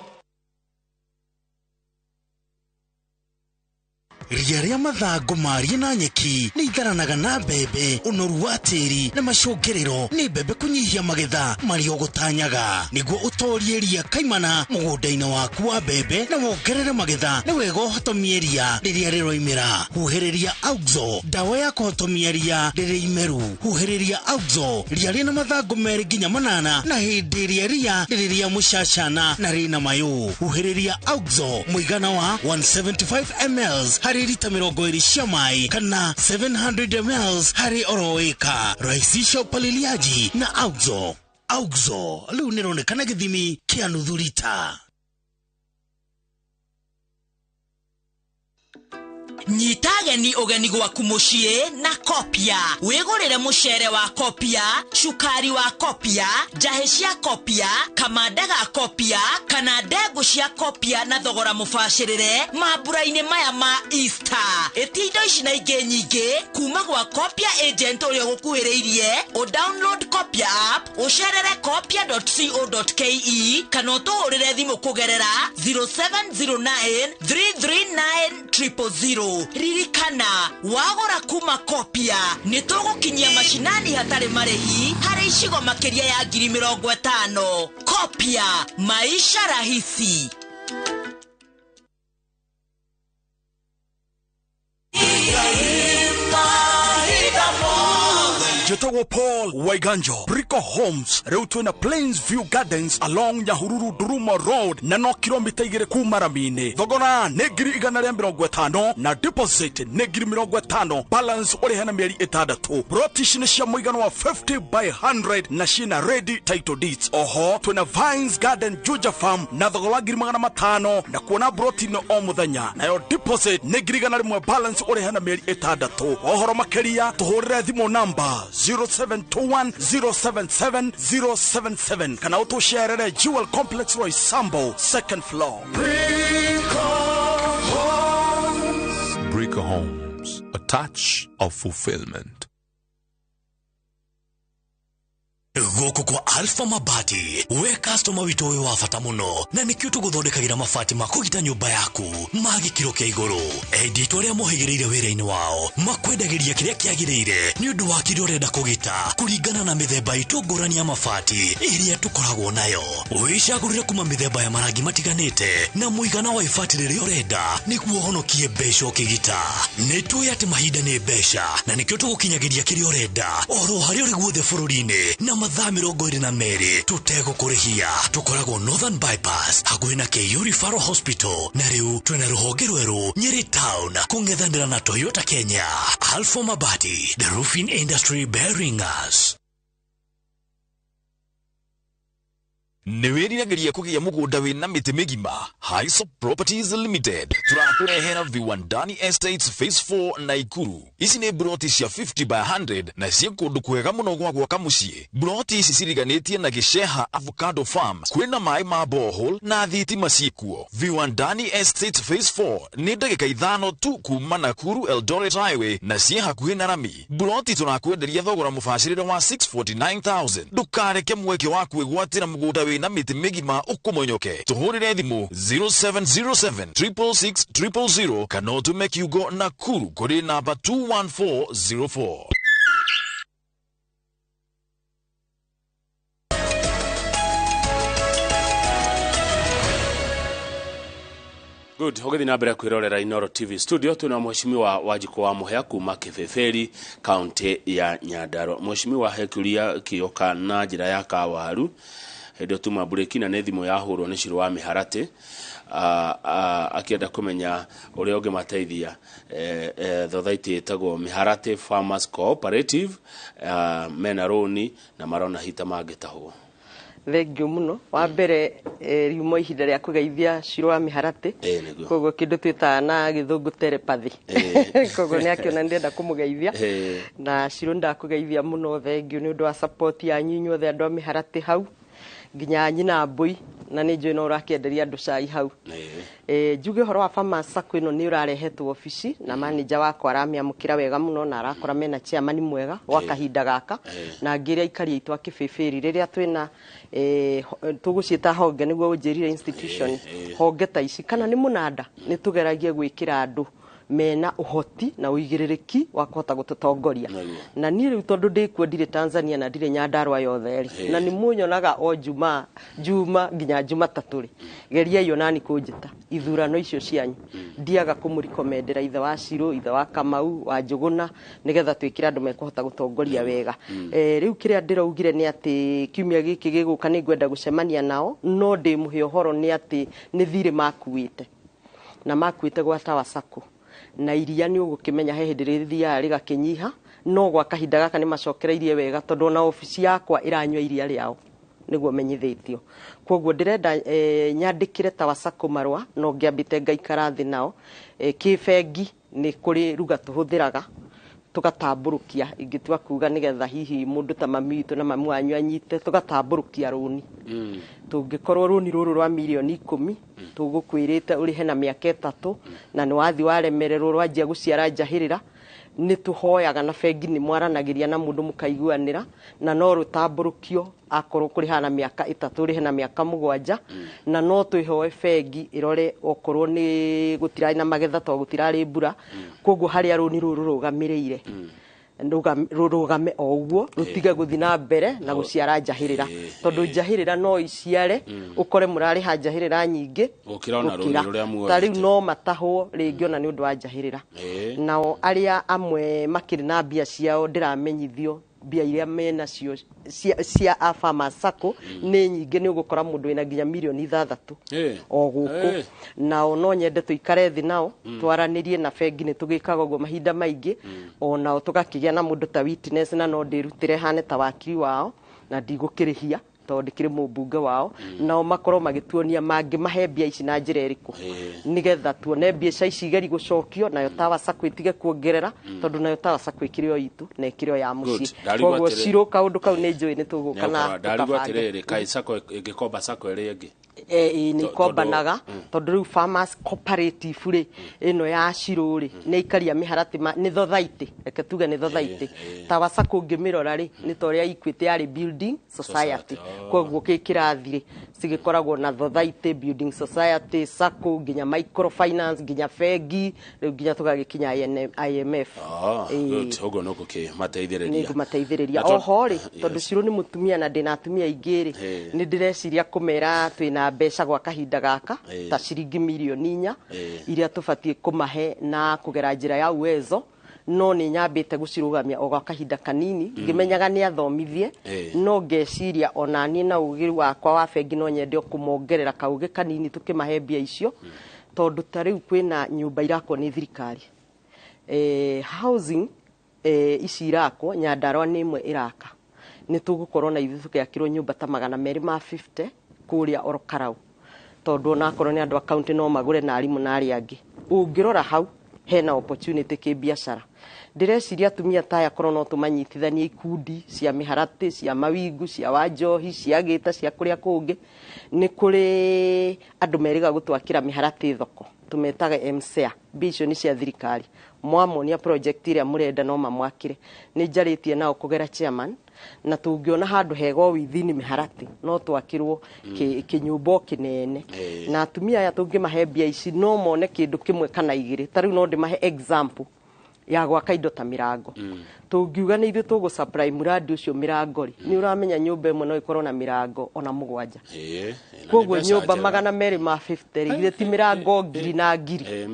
Ria rĩa mathangũ marie na nyeki nĩ itharanaga na mbembe, ũnoru wa tĩri na macũngĩrĩro nĩ mbembe kũnyihia magetha marĩa ũgũtanyaga. Nĩguo ũtorie ria kaimana mũgũnda-inĩ waku wa mbembe na wongerere magetha, nĩ wega ũhotomie ria rĩrĩa rĩroimĩra. Huhĩrĩria Auxo, ndawa ya kũhotomia ria rĩrĩ imeru. Huhĩrĩria Auxo ria rĩna mathangũ 2 nginya 8 na hĩndĩ ĩrĩa ria rĩrĩ rĩa mũcacana na rĩna mayũ. Huhĩrĩria Auxo mũigana wa 175 ml harĩ rita 20 cia maĩ kana 700 ml harĩ oro ĩka. Rahisisha upaliliaji na Auxo. Auxo rĩu nĩronekana gĩthimi kĩa nuthu rita. Nyita ageni ũgeni gwaku mũciĩ na Kopia. Wĩgũrĩre mũcere wa Kopia, cukari wa Kopia, njahĩ cia Kopia, kamanda ga Kopia kana ndengũ cia Kopia na thogora mũbacĩrĩre mambura-inĩ maya ma Easter. Ĩtia indo ici na ingĩ nyingĩ kuma gwa Kopia agent ũrĩa ũgũkuhĩrĩirie. Ũ download Kopia app, ũcerere kopia.co.ke kana ũtũhũrĩre thimũ kũgerera 0709 339 000. Ririkana, wagũra kuma Kopia nĩ tũgũkinyia macinani hatarĩ marĩhi harĩ icigo makĩria ya 50,000. Kopia, maisha rahisi. Njĩtagwo Paul Waiganjo, Brico Homes. Rĩu twĩna Plains View Gardens along Nyahururu Duruma Road na no kilomita 2 kuma rami-inĩ. Thogora nĩ 150,000 na deposit nĩ 50,000, balance ũrĩhe na mĩeri 6. Broti ici nĩ cia mũigana wa 50 by 100 na ciĩna ready title deeds. Oho twĩna Vines Garden Juja Farm na thogora wa 500,000 na kuona broti no o mũthenya, nayo deposit nĩ 100,000, balance ũrĩhe na mĩeri 6. Ũhoro makĩria tũhũrĩre thimũ namba 0721 077 077 kana ũtũcerere Jewel Complex Roysambu, second floor. Brico Homes, a touch of fulfillment. Gũkũ kwa Alpha Mabati, we customer witũ wĩ wa bata mũno na nĩkĩo tũgũthondekagĩra mabati ma kũgita nyũmba yaku ma gĩkĩro kĩa igũrũ. Endia itũ arĩa mohĩgĩrĩire wĩra-inĩ wao makwendagĩria kĩrĩa kĩagĩrĩire nĩ ũndũ wa kĩrĩa ũrenda kũgita kũringana na mĩthemba itũ ngũrani ya mabati ĩrĩa tũkoragwo nayo. Wĩcagũrĩre kuma mĩthemba ya marangi matiganĩte na mũigana wa ibati rĩrĩa ũrenda nĩguo ũhonokie mbeca ũkĩgita. Nĩ tũĩ atĩ mahinda nĩ mbeca na nĩkĩo tũgũkinyagĩria kĩrĩa ũrenda oro harĩa ũrĩ guothe bũrũri-inĩ na Mathaa 22 tũtegũkũrĩhia. Tũkoragwo Northern Bypass hakuhĩ na KU Referral Hospital, na rĩu twĩna rũhonge rwerũ Nyeri Town kũng'ethanĩra na Toyota Kenya. Alpha Mabati, the roofing industry bearing us. Nĩ wĩriragĩria kũgĩa mũgũnda wĩna mĩtĩ mĩgima? Hisop Properties Limited tũrakũrehera Viwandani Estates Phase 4 Naikuru. Ici nĩ mburoti cia 50 by 100 na ciĩ kũndũ kwega mũno gwa gwaka mũciĩ. Mburoti ici ciriganĩtie na Gĩceha Avocado Farm, kwĩna maĩ ma borehole na thitima ciĩkuo. Viwandani Estates Phase 4 nĩ ndagĩka 5 tu kuma Nakuru Eldoret Highway na ciĩ hakuhĩ na rami. Mburoti tũrakwenderia thogora mũbacĩrĩre wa 649,000. Ndũkareke mweke wa kwĩgwatĩra mũgũnda wĩna mĩtĩ mĩgima ũkũmonyoke. Tũhũrĩre thimũ 0707 666 000 kana ũtũme kiugo Nakuru kũrĩ namba 21404. Good, ũgĩthiĩ na mbere kwĩrorera Inooro TV studio twĩna mheshimiwa Wanjikũ wa Mũhĩa kuma Kĩbĩbĩri kaunti ya Nyandarua. Mheshimiwa, he kĩũria kĩoka na njĩra ya kawaru hĩndĩ tuma mburĩki na nĩ thimũ yahũrwo nĩ Shiro wa Mĩharatĩ, akĩenda kũmenya ũrĩa ũngĩmateithia. Thothaitĩ ĩtagwo Mĩharatĩ Farmers Cooperative, mena rũni na marona hita mangĩtahwo. Thengiũ mũno. Wa mbere, riuma ihinda rĩa kũgeithia Shiro wa Mĩharatĩ, koguo kĩndũ twĩtaga na gĩthũngũ telepathy, koguo nĩ akĩona ndĩrenda kũmũgeithia. Na Shiro, ndakũgeithia mũno, thengiũ nĩ ũndũ wa support yanyu inyuothe andũ a Mĩharatĩ hau, nginya nyina mbũi, na nĩ njũĩ no ũrakĩenderia andũ cai hau. Njuge ũhoro wa Farmers Sacco ĩno nĩ ũrarehetwo obici na manager wakwa aramĩamũkĩra wega mũno na arakora mena chairman mwega gwa kahinda gaka, na ngĩrĩa aikari aitũ a Kĩbĩbĩri rĩrĩa twĩna tũgũciĩta honge nĩguo ũnjĩrire institution, honge ta ici kana nĩ mũnanda, nĩ tũgeragie gwĩkĩra andũ mena ũhoti na ũigĩrĩrĩki wa kũhota gũtũtongoria. Na niĩ rĩu tondũ ndĩkuo, ndirĩ Tanzania na ndirĩ Nyandarua yothe rĩ, na nĩ mũnyonaga o Juma Juma nginya Jumatatũ rĩ, geriai onani kũnjĩta ithurano icio cianyu, ndiaga kũmũrikomendera ithe wa Shiro, ithe wa Kamau, wa Njũgũna, nĩgetha twĩkĩre andũ mekũhota gũtongoria wega. Rĩu kĩrĩa ndĩraugire nĩ atĩ kiumia gĩkĩ gĩgũka nĩ ngwenda gũcemania nao, no ndĩmũhe ũhoro nĩ atĩ nĩ thirĩ makuĩte na makuĩte gwa Tower Sacco, na iria nĩ ũgũkĩmenya he hĩndĩ rĩthiaga rĩgakĩnyiha, no gwa kahinda gaka nĩ macokereirie wega tondũ ona obici yakwa ĩranyua iria rĩao nĩguo menyithĩtio. Koguo ndĩrenda nyandĩkĩre Tower Sacco marũa, no ngĩambĩte ngaikara thĩ nao. Kĩbengi nĩ kũrĩ ruga tũhũthĩraga tũgatambũrũkia, ingĩtua kuga nĩgetha hihi mũndũ ta mami witũ na mami wanyu anyite, tũgatambũrũkia rũni. Tũngĩkorwo rũni rũrũ rwa mirioni 10 tũgũkwĩrĩte ũrĩhe na mĩaka 3, na nĩ wathi waremererwo rwanjia gũciara njahĩrĩra, nĩ tũhoyaga na bengi nĩ mwaranagĩria na mũndũ mũkaiguanĩra, na no rũtambũrũkio akorwo kũrĩha na mĩaka 3 ũrĩhe na mĩaka 7, na no twĩhoe bengi ĩrore okorwo nĩ gũtirarĩ na magetha tondũ gũtirarĩ mbura, koguo harĩa rũni rũrũ rũgamĩrĩire rũrũgame o ũguo, rũtige gũthiĩ na mbere na gũciara njahĩrĩra, tondũ njahĩrĩra no iciare ũkore mũrarĩha njahĩrĩra nyingĩ gũkĩra ona rũni rũrĩa muoete. Ta rĩu no matahwo rĩngĩ ona nĩ ũndũ wa njahĩrĩra. Nao arĩa amwe makĩrĩ na mbia ciao, ndĩramenyithio mbia iria menacio cia a Farmers Sacco nĩ nyingĩ, nĩ ũgũkora mũndũ wĩna nginya mirioni 6 o gũkũ. Nao no nyende tũikare thĩ nao twaranĩrie na bengi, nĩ tũgĩkaga ũguo mahinda maingĩ, onao tũgakĩgĩa na mũndũ ta witness, na no ndĩrutĩre hane ta wakiri wao na ndigũkĩrĩhia tondũ ndĩkĩrĩ mũmbunge wao, nao makorwo magĩtuonia mangĩmahe mbia ici na njĩra ĩrĩkũ, nĩgetha tuone mbia ici igeri gũcokio, nayo Tower Sacco ĩtige kuongerera, tondũ nayo Tower Sacco ĩkĩrĩ o itũ na ĩkĩrĩ o ya mũciĩ. Koguo Shiro, kaũndũ kau nĩ njũĩ nĩ tũgũka na ndarigwo atĩrĩrĩ, kaĩ Sacco ĩngĩkomba Sacco ĩrĩa ĩngĩ? Nĩ ikombanaga, tondũ rĩu Farmers Cooperative rĩ, ĩno ya Shiro rĩ, nĩ aikaria Mĩharatĩ, nĩ thothaitĩ, reke tuge nĩ thothaitĩ. Tower Sacco ũngĩmĩrora rĩ, nĩ ta ũrĩa Equity yarĩ building society, koguo kĩ kĩrathi rĩ cigĩkoragwo na thothaitĩ, building society, Sacco, nginya microfinance, nginya bengi, rĩu nginya tũgagĩkinya IMF. Ũguo nĩ ũgũkĩmateithĩrĩria. Nĩ ngũmateithĩrĩria. Oho rĩ, tondũ Shiro nĩ mũtumia na ndĩna atumia aingĩ rĩ, nĩ ndĩreciria kũmera twĩna mbeca gwa kahinda gaka ta ciringi mirioni 4 iria tũbatiĩ kũmahe na kũgera njĩra ya Uwezo, No nĩ nyambĩte gũcirũgamia o gwa kahinda kanini, ngĩmenyaga nĩ athomithie, no ngeciria ona niĩ na ũgĩ wakwa wa bengi no nyende kũmongerera kaũgĩ kanini tũkĩmahe mbia icio, tondũ ta rĩu kwĩna nyũmba irakwo nĩ thirikari, housing ici irakwo Nyandarua nĩ ĩmwe ĩraka. Nĩ tũgũkorwo na ithuĩ tũgĩakĩrwo nyũmba ta 250 kũrĩa Orokarau, tondũ onakorwo nĩ andũ a county no magũre na arimũ na arĩa angĩ. Ũngĩrora hau hena opportunity kĩbiacara. Ndĩreciria atumia ta aya korwo no tũmanyitithanie ikundi cia mĩharatĩ, cia mawingu, cia wanjohi, cia gĩta, cia kũrĩa kũngĩ. Nĩ kũrĩ andũ merĩga gũtwakĩra mĩharatĩ thoko, tũmetaga MCA. Mbia icio nĩ cia thirikari, mwamonia project ĩrĩa mũrenda no mamwakĩre. Nĩ njarĩtie nao kũgera chairman, na tũngĩona handũ hega o within mĩharatĩ no twakĩrwo kĩnyũmba o kĩnene. Na atumia aya tũngĩmahe mbia ici no mone kĩndũ kĩmwe kana igĩrĩ. Ta rĩu no ndĩmahe example ya gwaka indo ta mĩrango. Tũngiuga nĩ ithuĩ tũgũ supply mũrandi ũcio mĩrango rĩ, nĩ ũramenya nyũmba ĩmwe no ĩkorwo na mĩrango ona 7. Koguo nyũmba 250 rĩ, githĩ ti mĩrango ngiri na ngiri.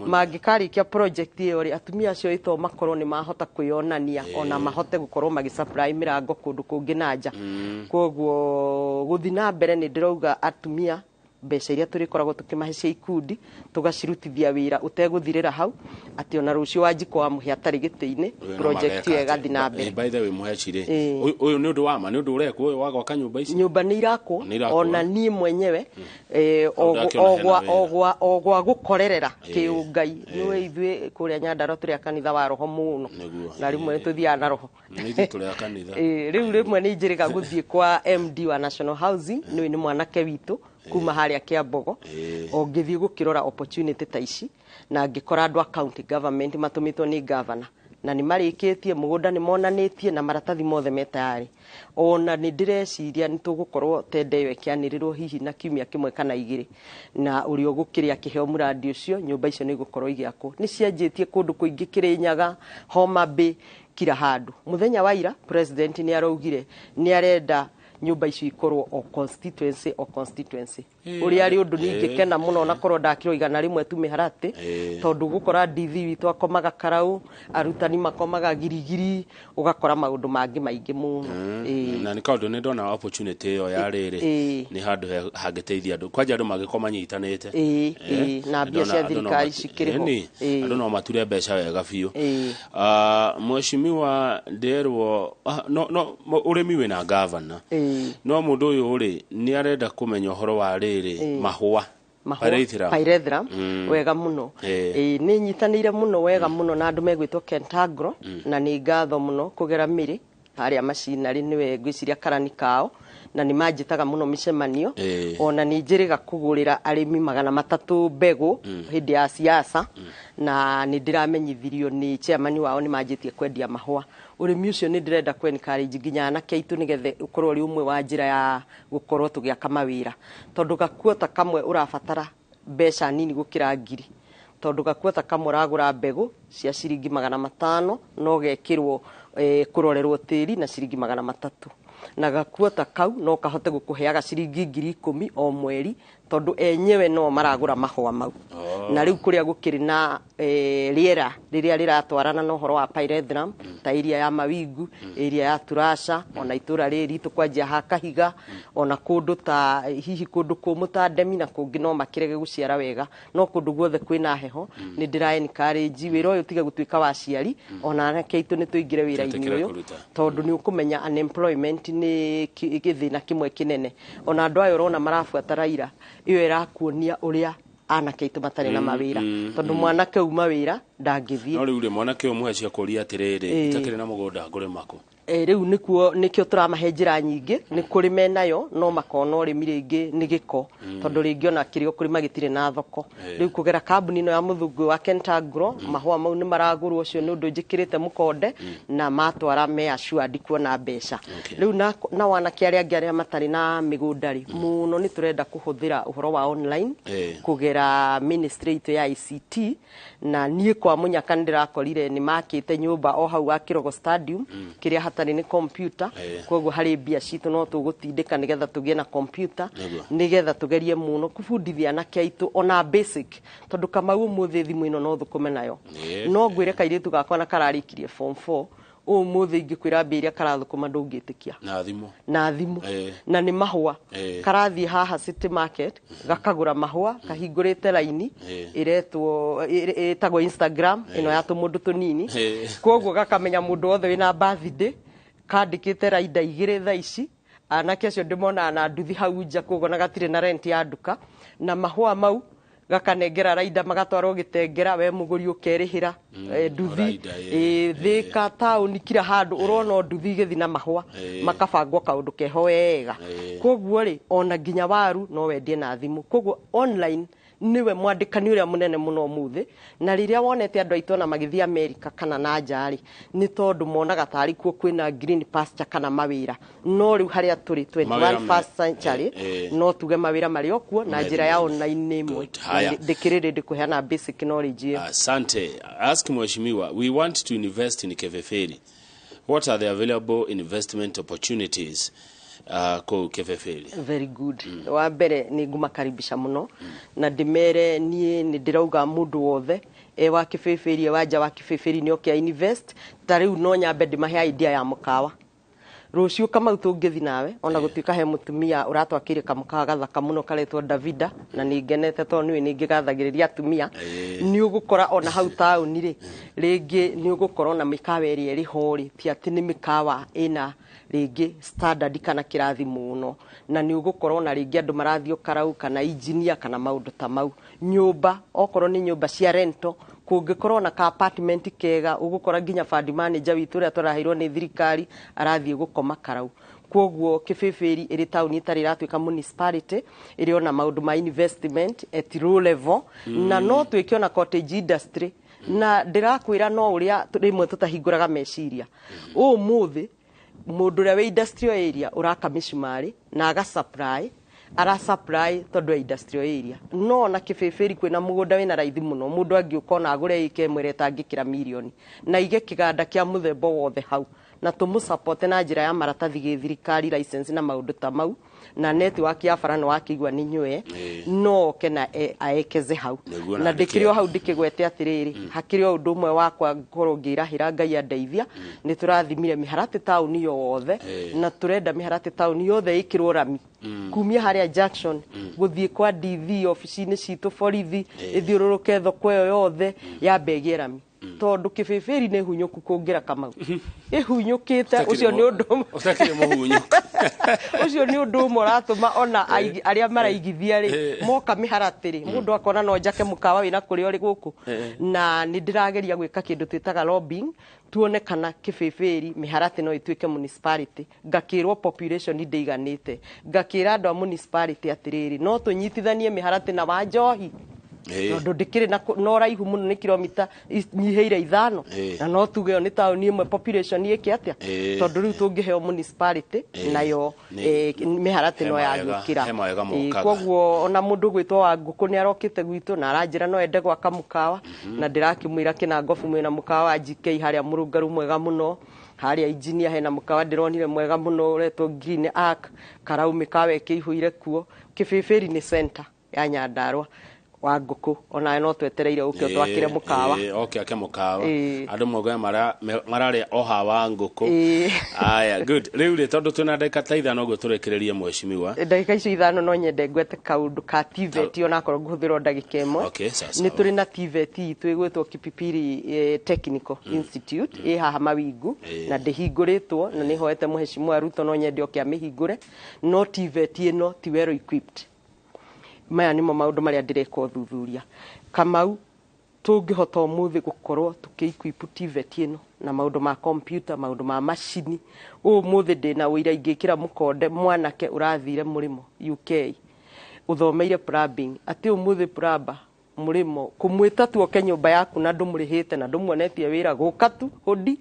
Mangĩkarĩkia project ĩyo rĩ, atumia acio ĩto makorwo nĩ mahota kwĩyonania ona mahote gũkorwo magĩ supply mĩrango kũndũ kũngĩ na nja. Koguo gũthiĩ na mbere nĩ ndĩrauga atumia mbeca iria tũrĩkoragwo tũkĩmahe cia ikundi tũgacirutithia wĩra ũtegũthirĩra hau, atĩ ona rũciũ Wanjikũ wa Mũhĩa atarĩ gĩtĩ-inĩ, project ĩyo ĩgathiĩ na mbere. By the way, Mũhechi rĩ, ũyũ nĩ ũndũ wa ma, nĩ ũndũ ũrekwo ũyũ wa gwaka nyũmba ici? Nyũmba nĩ irakwo, ona niĩ mwenyewe o gwa gũkorerera kĩũngai. Nĩwe ithuĩ kũrĩa Nyandarua tũrĩ a kanitha wa roho mũno, na rĩmwe nĩ tũthiaga na roho. Rĩu rĩmwe nĩ njĩrĩga gũthiĩ kwa MD wa National Housing, nĩwe nĩ mwanake witũ kuma harĩa Kĩambogo, o ngĩthiĩ gũkĩrora opportunity ta ici, na ngĩkora andũ a county government matũmĩtwo nĩ governor, na nĩ marĩkĩtie mũgũnda, nĩ monanĩtie na maratathi mothe me tayarĩ. Ona nĩ ndĩreciria nĩ tũgũkorwo tenda ĩyo ĩkĩanĩrĩrwo hihi na kiumia kĩmwe kana igĩrĩ, na ũrĩa ũgũkĩrĩa kĩheo mũrandi ũcio, nyũmba icio nĩ igũkorwo igĩakwo. Nĩ cianjĩtie kũndũ kũingĩ, Kĩrĩnyaga, Homa Bay, kila handũ. Mũthenya wa ira president nĩ araugire nĩ arenda nyũmba icio ikorwo o constituency o constituency. Ũrĩa arĩ ũndũ ningĩkena mũno onakorwo ndakĩrwo 100 tu mĩharatĩ, tondũ gũkora DV witũ akomaga Karau, arutani makomaga Girigiri, ũgakora maũndũ mangĩ maingĩ mũno. Na nĩ kaũndũ nĩ ndona opportunity ĩyo ya rĩrĩ nĩ handũ hangĩteithia andũ, kwanja andũ mangĩkorwo manyitanĩte na mbia cia thirikari cikĩrĩ ho, andũ no mature mbeca wega biũ. Mheshimiwa nderwo no ũrĩmi wĩna governor, no mũndũ ũyũ rĩ nĩ arenda kũmenya ũhoro wa rĩrĩ mahũa pyrethrum wega mũno. Nĩ nyitanĩire mũno wega mũno na andũ megwĩtwo Kentagro, na nĩ ngatho mũno kũgera mĩrĩ harĩa macinarĩ, nĩwe ngwĩciria karani kao, na nĩ manjĩtaga mũno mĩcemanio. Ona nĩ njĩrĩga kũgũrĩra arĩmi 300 mbegũ hĩndĩ ya siasa, na nĩ ndĩramenyithirio nĩ chairman wao nĩ manjĩtie kwendia mahũa. Ũrĩmi ũcio nĩ ndĩrenda kũ encourage nginya anake aitũ nĩgetha ũkorwo ũrĩ ũmwe wa njĩra ya gũkorwo tũgĩaka mawĩra, tondũ gakuota kamwe ũrabatara mbeca nini gũkĩra ngiri, tondũ gakuota kamwe ũragũra mbegũ cia ciringi 500 no gekĩrwo kũrorerwo tĩri na ciringi 300, na gakuota kau no kahote gũkũheaga ciringi 10,000 o mweri, tondũ enyewe no maragũra mahũa mau. Na rĩu kũrĩa gũkĩrĩ na rĩera rĩrĩa rĩratwarana na ũhoro wa pyrethrum, ta area ya Mawingu, area ya Turasha, ona itũra rĩrĩ ritũ kwanjia ha Kahiga, ona kũndũ ta hihi kũndũ kũmũ ta Ndemi na kũngĩ no makĩrege gũciara wega, no kũndũ guothe kwĩna heho. Nĩ ndĩra encourage wĩra ũyũ ũtige gũtuĩka wa aciari, ona anake aitũ nĩ tũingĩre wĩra-inĩ ũyũ, tondũ nĩ ũkũmenya unemployment nĩ gĩthĩna kĩmwe kĩnene. Ona andũ aya ũrona marabuata Raila, ĩyo ĩrakuonia ũrĩa anake aitũ matarĩ na mawĩra, tondũ mwanake uma wĩra ndangĩthiĩ. No rĩu rĩ mwanake ũyũ mũhe cia kũria atĩrĩrĩ, itakĩrĩ na mũgũnda ngũrĩma kũ? Rĩu nĩkĩo tũramahe njĩra nyingĩ, nĩ kũrĩ menayo no makona ũrĩmi rĩngĩ nĩ gĩko, tondũ rĩngĩ ona kĩrĩa ũkũrĩma gĩtirĩ na thoko. Rĩu kũgera kambuni ĩno ya mũthũngũ wa Kentagro, mahũa mau nĩ maragũrwo, ũcio nĩ ũndũ njĩkĩrĩte mũkonde, na matwara me assured kuona mbeca. Rĩu na wanake arĩa angĩ arĩa matarĩ na mĩgũnda rĩ, mũno nĩ tũrenda kũhũthĩra ũhoro wa online kũgera ministry itũ ya ICT, na niĩ kwa Kwa Munyaka ndĩrakorire nĩ makĩte nyũmba o hau wa Kirogo Stadium, kĩrĩa hatarĩ nĩ computer. Koguo harĩ mbia citũ no tũgũtindĩka nĩgetha tũgĩe na computer, nĩgetha tũgerie mũno kũbundithia anake aitũ ona basic, tondũ Kamau, ũmũthĩ thimũ ĩno no thũkũme nayo. No ngwĩre kairĩtu gakwa na kararĩkirie form 4 ũmũthĩ, ingĩkwĩra mbia iria karathũkũma ndũngĩtĩkia. Na thimũ. Na thimũ. Na nĩ mahũa. Karathiĩ haha City Market gakagũra mahũa, kahingũrĩte raini ĩretwo ĩtagwo Instagram ĩno ya tũmũndũ tũnini. Koguo gakamenya mũndũ wothe wĩna birthday, kandĩkĩte raida 2 thaa ici. Anake acio ndĩmonaga na nduthi hau nja, koguo na gatirĩ na rent ya nduka, na mahũa mau gakanengera raida magatwarwo gĩtengera, we mũgũri ũkerĩhĩra. Nduthi Raida, Thĩka taũni kila handũ ũrona o nduthi igĩthi na mahũa, makabangwo kaũndũ keho wega. Koguo rĩ, ona nginya waru no wendie na thimũ. Koguo online niwe mwandĩkani ũrĩa mũnene mũno ũmũthĩ. Na rĩrĩa wonete andũ aitũ ona magĩthiĩ Amerika kana na nja rĩ, nĩ tondũ monaga tarĩ kuo kwĩna green pasture kana mawĩra. No rĩu harĩa tũrĩ Mawĩra 21st century, no tuge mawĩra marĩ o kuo na Me njĩra ya online nĩ ĩmwe. Good. Haya. Na ndĩkĩrĩ rĩndĩ kũheana basic knowledge ĩyo. Asante. Ask Mheshimiwa, we want to invest in Kibibiri. What are the available investment opportunities kũu Kibibiri? Very good. Wa mbere nĩ ngumakaribisha mũno na ndĩmere niĩ nĩ ndĩrauga mũndũ wothe e wa Kĩbĩbĩri, e wa nja wa Kĩbĩbĩri, nĩ oke invest. Ta rĩu no nyambe ndĩmahe idea ya mũkawa rũciũ. Kamau, tũngĩthi nawe, ona gũtuĩka he mũtumia ũratwakĩire kamũkawa gathaka mũno karetwo Davida, na nĩ ngenete tondũ nĩwe nĩ ngĩgathagĩrĩria atumia. Nĩ ũgũkora ona hau taũni rĩ, rĩngĩ nĩ ũgũkora ona mĩkawa ĩrĩa ĩrĩ ho rĩ, ti atĩ nĩ mĩkawa ĩna rĩngĩ standard kana kĩrathi mũno, na nĩ ũgũkora ona rĩngĩ andũ marathiĩ o karau kana engineer kana maũndũ ta mau. Nyũmba, okorwo nĩ nyũmba cia rento, kũngĩkorwo na ka apartment kega, ũgũkora nginya fund manager witũ ũrĩa tũraheirwo nĩ thirikari arathiĩ gũkoma karau. Koguo Kĩbĩbĩri ĩrĩ taũni ĩtarĩ ĩratuĩka municipality, ĩrĩ ona maũndũ ma investment at low level, na no twĩke ona cottage industry. Na ndĩrakwĩra no ũrĩa rĩmwe tũtahingũraga meciria. Ũmũthĩ mũndũ ũrĩa wĩ industrial area ũraka mĩcumarĩ na aga supply, ara supply tondũ ya industrial area. No ona Kĩbĩbĩri kwĩna mũgũnda wĩna raithi mũno, mũndũ angĩũka ona agũre ĩka ĩmwe ĩrĩa ĩtangĩkĩra mirioni na aige kĩganda kĩa mũthemba wothe hau, na tũmũcapote na njĩra ya maratathi gĩthirikari, license na maũndũ ta mau, na network ya bara nĩ wakĩigua nĩ nyũe, no oke na aekeze hau. Nĩguo. Na Na ndĩkĩrĩ o hau ndĩkĩgwete atĩrĩrĩ, hakĩrĩ o ũndũ ũmwe wakwa ngorwo ngĩrahĩra Ngai andeithia. Nĩ tũrathimire mĩharatĩ taũni yothe, na tũrenda mĩharatĩ taũni yothe ĩkĩrwo rami kumia harĩa junction gũthiĩ kwa DV obici-inĩ citũ borithi, ĩthiũrũrũke thoko ĩyo yothe yambe ĩgĩe rami, tondũ Kĩbĩbĩri nĩ hunyũku kũngĩra Kamau ĩhunyũkĩte. Ũcio nĩ ũndũ ũmwe. Ũtakĩrĩ mũhunyũku. Ũcio nĩ ũndũ ũmwe ũratũma ona arĩa maraigithia rĩ, moka mĩharatĩ rĩ, mũndũ akona no njake mũkawa wĩna kũrĩa ũrĩ gũkũ. Na nĩ ndĩrageria gwĩka kĩndũ twĩtaga lobbying, tuone kana Kĩbĩbĩri mĩharatĩ no ĩtuĩke municipality. Ngakĩrwo population ndĩiganĩte. Ngakĩra andũ a municipality atĩrĩrĩ, no tũnyitithanie mĩharatĩ na Wanjohi, tondũ ndĩkĩrĩ na ũraihu mũno, nĩ kilomita nyihĩire 5, na no tuge ĩyo nĩ taũni ĩmwe, population ĩke atĩa, tondũ rĩu tũngĩheo municipality nayo mĩharatĩ no He mawega- yagĩũkĩra. he mawega mokaga. Koguo ona mũndũ gwĩtwo wa ngũkũ nĩ arokĩte gwitũ na aranjĩra no ende gwaka mũkawa, na ndĩrakĩmwĩra kĩnangobu mwĩna mũkawa wa GK harĩa mũrũngaru mwega mũno, harĩa engineer hena mũkawa ndĩronire mwega mũno ũretwo Green Ark karau, mĩkawa ĩkĩihũire kuo. Kĩbĩbĩri nĩ center ya Nyandarua. Wa ngũkũ, onawe no twetereire ũke ũtwakĩre mũkawa. Oke ake mũkawa. Andũ maugaga mararĩa o hawa ngũkũ. Aya, good. Rĩu rĩ, tondũ twĩna ndagĩka ta 5 ũguo tũrĩkĩrĩrie, mheshimiwa. Ndagĩka icio 5 no nyende ngwete kaũndũ ka TVET, onakorwo ngũhũthĩra o ndagĩka 1. Okay, sawa Nĩ sawa. tũrĩ na TVET itũ ĩgwĩtwo Kipipiri Technical Institute ĩ haha Mawingu, na ndĩhingũrĩtwo, na nĩ hoete Mheshimiwa Ruto no nyende oke amĩhingũre. No TVET ĩno ti well equipped. Maya nĩmo maũndũ marĩa ndĩreka ũthuthuria, Kamau. Tũngĩhota ũmũthĩ gũkorwo tũkĩ-equip TVET ĩno na maũndũ ma computer, maũndũ ma macini, ũmũthĩ ndĩna ũira ingĩkĩra mũkonde mwanake ũrathire mũrĩmo UK ũthomeire plumbing, atĩ ũmũthĩ plumber mũrĩmo kũmwĩta tu oke nyũmba yaku na ndũmũrĩhĩte na ndũmuonetie wĩra, gũka tu hũndi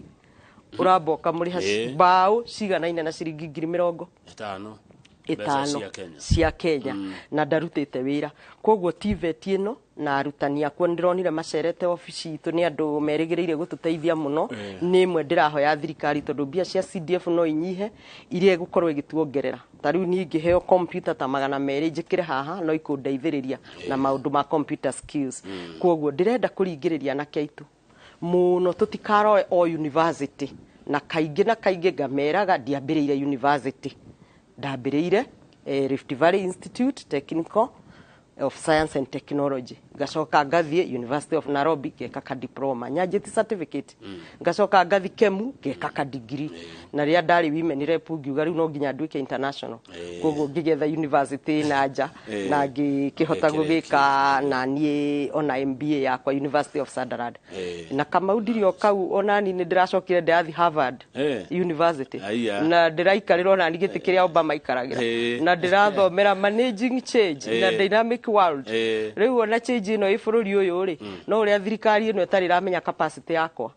ũramba ũkamũrĩha mbaũ ciganaine na ciringi ngiri mĩrongo 50. ĩtano cia Kenya na ndarutĩte wĩra. Koguo TVET ĩno na arutani akwa ndĩronire macerete obici itũ nĩ andũ merĩgĩrĩire gũtũteithia mũno. Nĩ ĩmwe ndĩrahoya thirikari tondũ mbia cia CDF no inyihe iria ĩgũkorwo ĩgĩtuongerera. Ta rĩu niĩ ingĩheo computer ta 200 njĩkĩre haha no ikũndeithĩrĩria na maũndũ ma computer skills. Koguo ndĩrenda kũringĩrĩria anake aitũ mũno tũtikaroe o university, na kaingĩ ngameraga ndiambĩrĩire university, ndambĩrĩire Rift Valley Institute Technical of Science and Technology, ngacoka ngathiĩ University of Nairobi ngeka ka diploma nyanjĩti certificate, ngacoka ngathi Kemu ngeka ka degree, na rĩrĩa ndarĩ women rep ngiuga rĩu no nginya nduĩke international, koguo ngĩgetha university na nja na ngĩkĩhota gũgĩka na niĩ ona MBA yakwa University of Sunderland. Na Kamau ndiri o kau ona niĩ nĩ ndĩracokire ndĩrathi Harvard University na ndĩraikarĩra ona niĩ gĩtĩ kĩrĩa Obama aikaragĩra na ndĩrathomera managing change na dynamic world. Rĩu ona change ĩno ĩ bũrũri ũyũ rĩ, no ũrĩa thirikari ĩno ĩtarĩ ĩramenya capacity yakwa,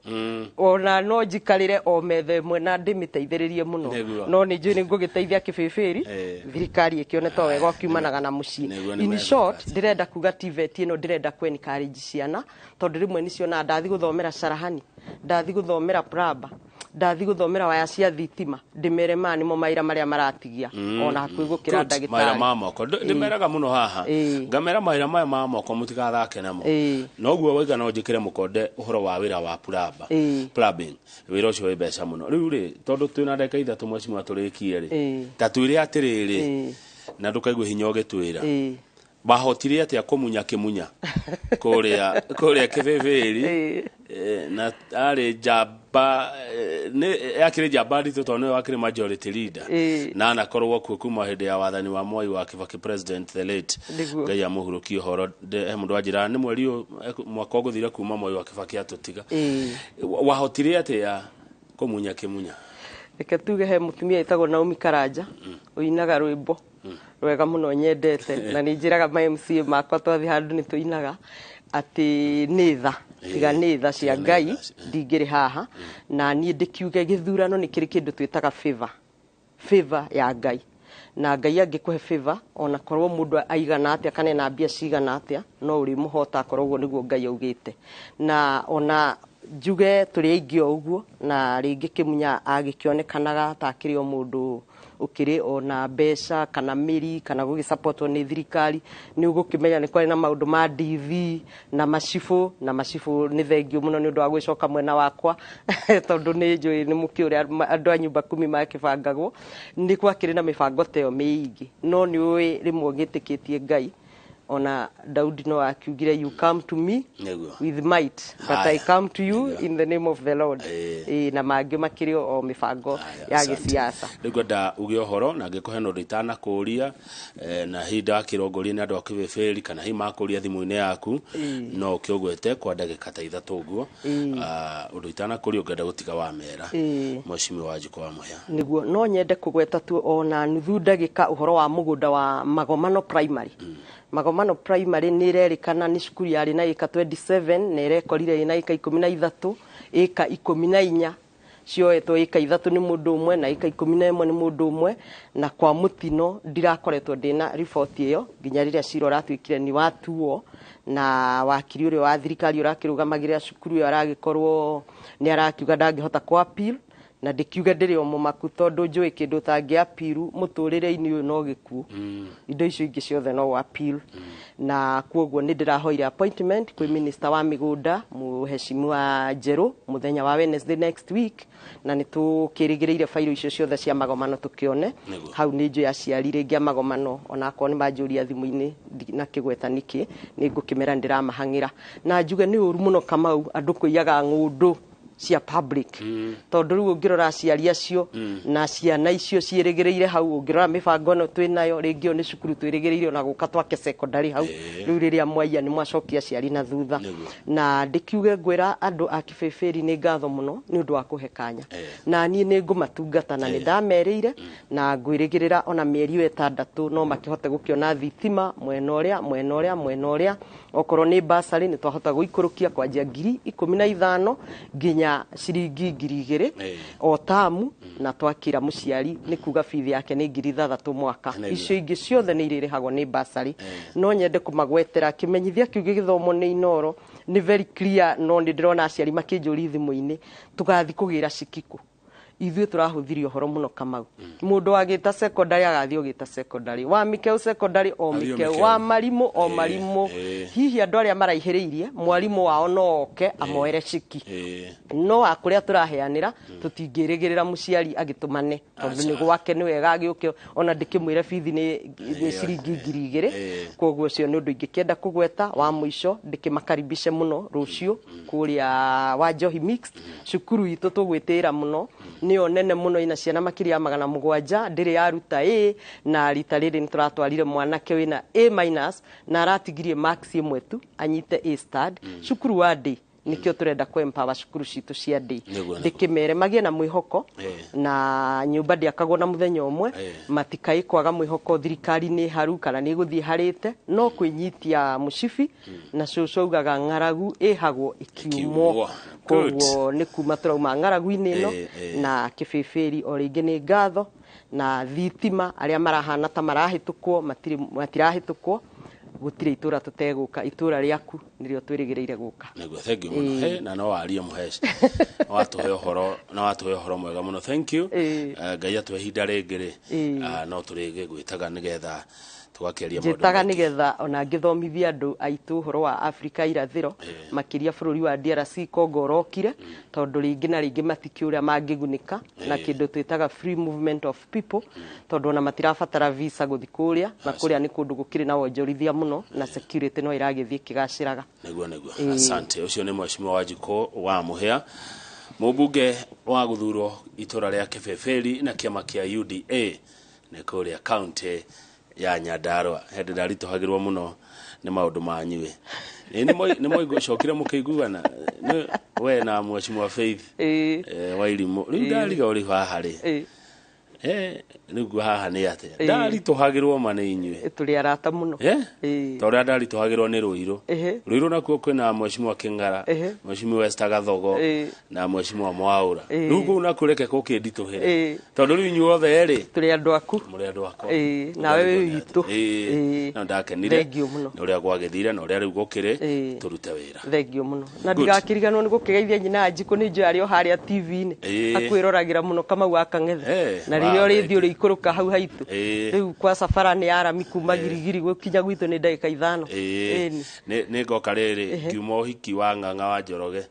ona no njikarĩre o metha ĩmwe na ndĩmĩteithĩrĩrie mũno, no nĩ njũĩ nĩ ngũgĩteithia kĩbĩbĩri thirikari ĩkĩone to wega ũkiumanaga na mũciĩ. In short ndĩrenda kuga TVET ĩno ndĩrenda kũ encourage ciana tondũ rĩmwe nĩ cionaga ndathi gũthomera carahani, ndathi gũthomera plumber, ndathi gũthomera waya cia thitima, ndĩmere maya nĩmo mawĩra marĩa maratigia ona hakuhĩ gũkĩra ndagĩtarĩ. Mawĩra ma moko ndĩmeraga mũno haha, ngamera mawĩra maya ma moko mũtigathake namo, noguo waiga no njĩkĩre mũkonde ũhoro wa wĩra wa plumbing, wĩra ũcio wĩ mbeca mũno. Rĩu rĩ tondũ twĩna ndagĩka 3 mheshimiwa tũrĩkie rĩ, ta twĩre atĩrĩrĩ na ndũkaigue hinya ũgĩtwĩra bahotire atĩa kũmunya kĩmunya kũrĩa kĩbĩbĩri na arĩ njamba nĩ akĩrĩ njamba nditũ tondũ nĩwe wakĩrĩ majority leader na anakorwo kuo kuma hĩndĩ ya wathani wa Moi wa Kibaki president the late, Ngai amũhurũkie ũhoro. He mũndũ anjĩraga nĩ mweri ũyũ mwaka ũgũthira kuma Moi wa Kibaki atũtiga. Wahotire atĩa kũmunya kĩmunya? Reke tuge he mũtumia ĩtagwo Naomi Karanja ũinaga rwĩmbo rwega mũno nyendete na nĩ njĩraga ma MCA makwa twathi handũ nĩ tũinaga atĩ nĩ tha tiga nĩ tha cia Ngai ndingĩrĩ haha. Na niĩ ndĩkiuge gĩthurano nĩ kĩrĩ kĩndũ twĩtaga favor ya Ngai, na Ngai angĩkũhe favor ona korwo mũndũ aigana atĩa kana ena mbia cigana atĩa no ũrĩmũhota akorwo ũguo nĩguo Ngai augĩte. Na ona njuge tũrĩ aingĩ o ũguo na rĩngĩ kĩmunya agĩkĩonekanaga ta akĩrĩ o mũndũ ũkĩrĩ ona mbeca kana mĩri kana gũgĩsupportwo nĩ thirikari, nĩ ũgũkĩmenya nĩ kwarĩ na maũndũ ma DV na macibũ, na macibũ nĩ thengio mũno nĩ ũndũ wa gwĩcoka mwena wakwa tondũ nĩ njũĩ nĩ mũkĩ ũrĩa andũ a nyũmba kumi makĩbangagwo, nĩ gwakĩrĩ na mĩbango ta ĩyo mĩingĩ, no nĩ ũĩ rĩmwe ũgĩtĩkĩtie Ngai. Ona Daudi no akiugire you come to me with might but I come to you in the name of the Lord. Na mangĩ makĩrĩ o mĩbango ya gĩsiasa. Rĩu ngwenda uge ũhoro na ngĩkũhe no nditanakũria na hihi ndakĩrongoria nĩ andũ a kĩbĩbĩri kana hihi makũria thimũ-inĩ yaku no ũkĩũgwete kwa ndagĩka ta 3 ũguo ũndũ itanakũria ũngĩenda gũtiga wamera mheshimiwa Wanjikũ wa Mũhĩa. Nĩguo no nyende kũgweta tu ona nuthu ndagĩka ũhoro wa mũgũnda wa Magomano Primary. Magomano Primary nĩ ĩrerĩkana nĩ cukuru yarĩ na ĩka 27 na ĩrekorire ĩna ĩka 13 ĩka 14 cioetwo ĩka 3 nĩ mũndũ ũmwe na ĩka 11 nĩ mũndũ ũmwe, na kwa mũtino ndirakoretwo ndĩna riboti ĩyo nginya rĩrĩa cira ũratuĩkire nĩ watuo na wakiri ũrĩa wa thirikari ũrakĩrũgamagĩrĩra cukuru ĩyo aragĩkorwo nĩ arakiuga ndangĩhota kũ appeal, na ndĩkiuge ndĩrĩ o mũmaku tondũ njũĩ kĩndũ ũtangĩ appeal mũtũrĩre-inĩ ũyũ no gĩkuũ, indo icio ingĩ ciothe no appeal. Na kuoguo nĩ ndĩrahoire appointment kwĩ minister wa mĩgũnda mũheshimiwa Njerũ mũthenya wa Wednesday next week, na nĩ tũkĩrĩgĩrĩire fairo icio ciothe cia magomano tũkĩone hau. Nĩ njũĩ aciari rĩngĩ a magomano onakorwo nĩ manjũria thimũ-inĩ na kĩgweta nĩkĩ nĩ ngũkĩmera ndĩramahang'ĩra. Na njuge nĩ ũru mũno Kamau andũ kũiyaga ng'ũndũ cia public tondũ rĩu ũngĩrora aciari acio na ciana icio ciĩrĩgĩrĩire hau, ũngĩrora mĩbango ĩno twĩnayo rĩngĩ ĩyo nĩ cukuru twĩrĩgĩrĩire ona gũka twake secondary hau, rĩu rĩrĩa mwaiya nĩ mwacokia aciari na thutha. Na ndĩkiuge ngwĩra andũ a kĩbĩbĩri nĩ ngatho mũno nĩ ũndũ wa kũhe kanya, na niĩ nĩ ngũmatungata na nĩ ndamerĩire na ngwĩrĩgĩrĩra ona mĩeri ĩyo 6 no makĩhote gũkĩona thitima mwena ũrĩa mwena ũrĩa mwena ũrĩa, okorwo nĩ bursary nĩ twahota gũikũrũkia kwanjia 15,000 nginya nginya ciringi 2,000 o tamu na twakira muciari ni kuga bithi yake ni 6,000 mwaka. Icio ingĩ ciothe nĩ irĩrĩhagwo nĩ basarĩ. No nyende kũmagwetera kĩmenyithia kĩu gĩgĩthomwo nĩ Inoro nĩ very clear, no nĩ ndĩrona aciari makĩnjũria thimũ-inĩ tũgathiĩ kũgĩra cikikũ. Ithuĩ tũrahũthirie ũhoro mũno Kamau. Mũndũ wagĩta secondary agathiĩ ũgĩta secondary, wa Mikeu secondary o Mikeu, wa Marimũ o Marimũ. Hihi andũ arĩa maraihĩrĩirie mwarimũ wao no oke amoere ciki, no a kũrĩa tũraheanĩra tũtingĩrĩgĩrĩra mũciari agĩtũmane tondũ nĩ gwake nĩ wega agĩũke ona ndĩkĩmwĩre bithi nĩ ciringi 2,000. Koguo ũcio nĩ ũndũ ingĩkĩenda kũgweta. Wa mũico ndĩkĩmakaribishe mũno rũciũ kũrĩa wa Njohi Mixed, cukuru itũ tũgwĩtĩĩra mũno nĩyo nene mũno, ina ciana makĩria ya 700 ndĩrĩ yaruta A, na rita rĩrĩ nĩ tũratwarire mwanake wĩna A- na aratigirie marks ĩmwe tu anyite A start. Cukuru wa ndĩ nikio turenda ku empower cukuru citu cia ndĩ ndikimere magie na mwihoko na nyumba ndiakagwo na muthenya umwe, matikai kwaga mwihoko thirikari ni haru kana ni guthie harite no kwinyitia mucibi na cucu augaga ng'aragu ihagwo ikiumwo. Koguo ni kuma turauma ng'aragu-inĩ ĩno na kĩbĩbĩri o rĩngĩ nĩ ngatho na thitima arĩa marahana ta marahĩtũkwo matirahĩtũkwo gutire itura tuteguka itura riaku nirio twirigireire guka. Niguo, thank you muno. He na no warie muheci watuhe uhoro na watuhe uhoro mwega muno, thank you. Ngai atuhe ihinda ringi ri no turige gwitaga nigetha tugakeria maundu njitaga nigetha ona ngithomithia andu aitu uhoro wa Afrika irathiro makiria bururi wa DRC Congo orokire tondu ringi na ringi matikiuria mangigunika na kindu twitaga free movement of people tondu ona matirabatara visa guthi kuria na kuria ni kundu gukiri na wonjorithia muno na security no iragithie kigaciraga. Niguo niguo, asante. Ucio ni mheshimiwa Wanjikũ wa Mũhĩa, mũmbunge wa guthurwo itura ria Kĩbĩbĩri na kiama kia UDA ni kuria county ya Nyandarua. Hĩndĩ ndaritũhagĩrwo mũno nĩ maũndũ manyuĩ nĩ mwaicokire mũkĩiguana we na mheshimiwa Faith Wairimũ. Rĩu ndariga ũrĩ haha rĩ, rĩu haha nĩ atĩa ndaritũhagĩrwo ma nĩ inyuĩ? Tũrĩ arata mũno ta ũrĩa ndaritũhagĩrwo nĩ Rũirũ. Rũirũ nakuo kwĩna mheshimiwa Kĩng'ara, mheshimiwa Esther Gathogo na mheshimiwa Mwaũra. Rĩu kũu nakuo reke gũkĩnditũhĩre tondũ rĩu inyuothe rĩ tũrĩ andũ aku, mũrĩ andũ akwa nawe wĩ witũ. Na ndakenire nĩ ũrĩa gwagĩthire na ũrĩa rĩu gũkĩrĩ tũrute wĩra. Thengiũ mũno na ndigakĩriganwo nĩ gũkĩgeithia nyina Njikũ nĩ njũĩ arĩ o harĩa TV-inĩ akwĩroragĩra mũno Kamau wa Kang'ethe na rĩrĩa ũrĩthiĩ ũrĩikũrũka hau haitũ rĩu kwa safara nĩ arami kuma Girigiri gũkinya gwitũ nĩ ndagĩka 5. Nĩ ngoka rĩrĩ ngiuma ũhiki wa Ng'ang'a wa Njoroge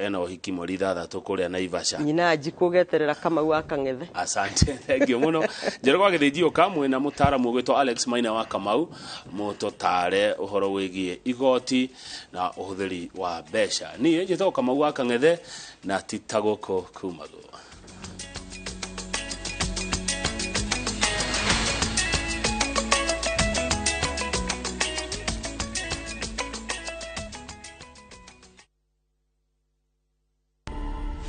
ena ũhiki mweri 6 kũrĩa Naivasha. Nyina Njikũ ũgeterera Kamau wa Kang'ethe. Asante, thank you mũno. Njoroge wa Gĩthĩnji ũka mwĩna mũtaaramu ũgwĩtwo Alex Maina wa Kamau mũtũtare ũhoro wĩgiĩ igoti na ũhũthĩri wa mbeca. Niĩ njĩtagwo Kamau wa Kang'ethe na ti ta gũkũ kumagwo.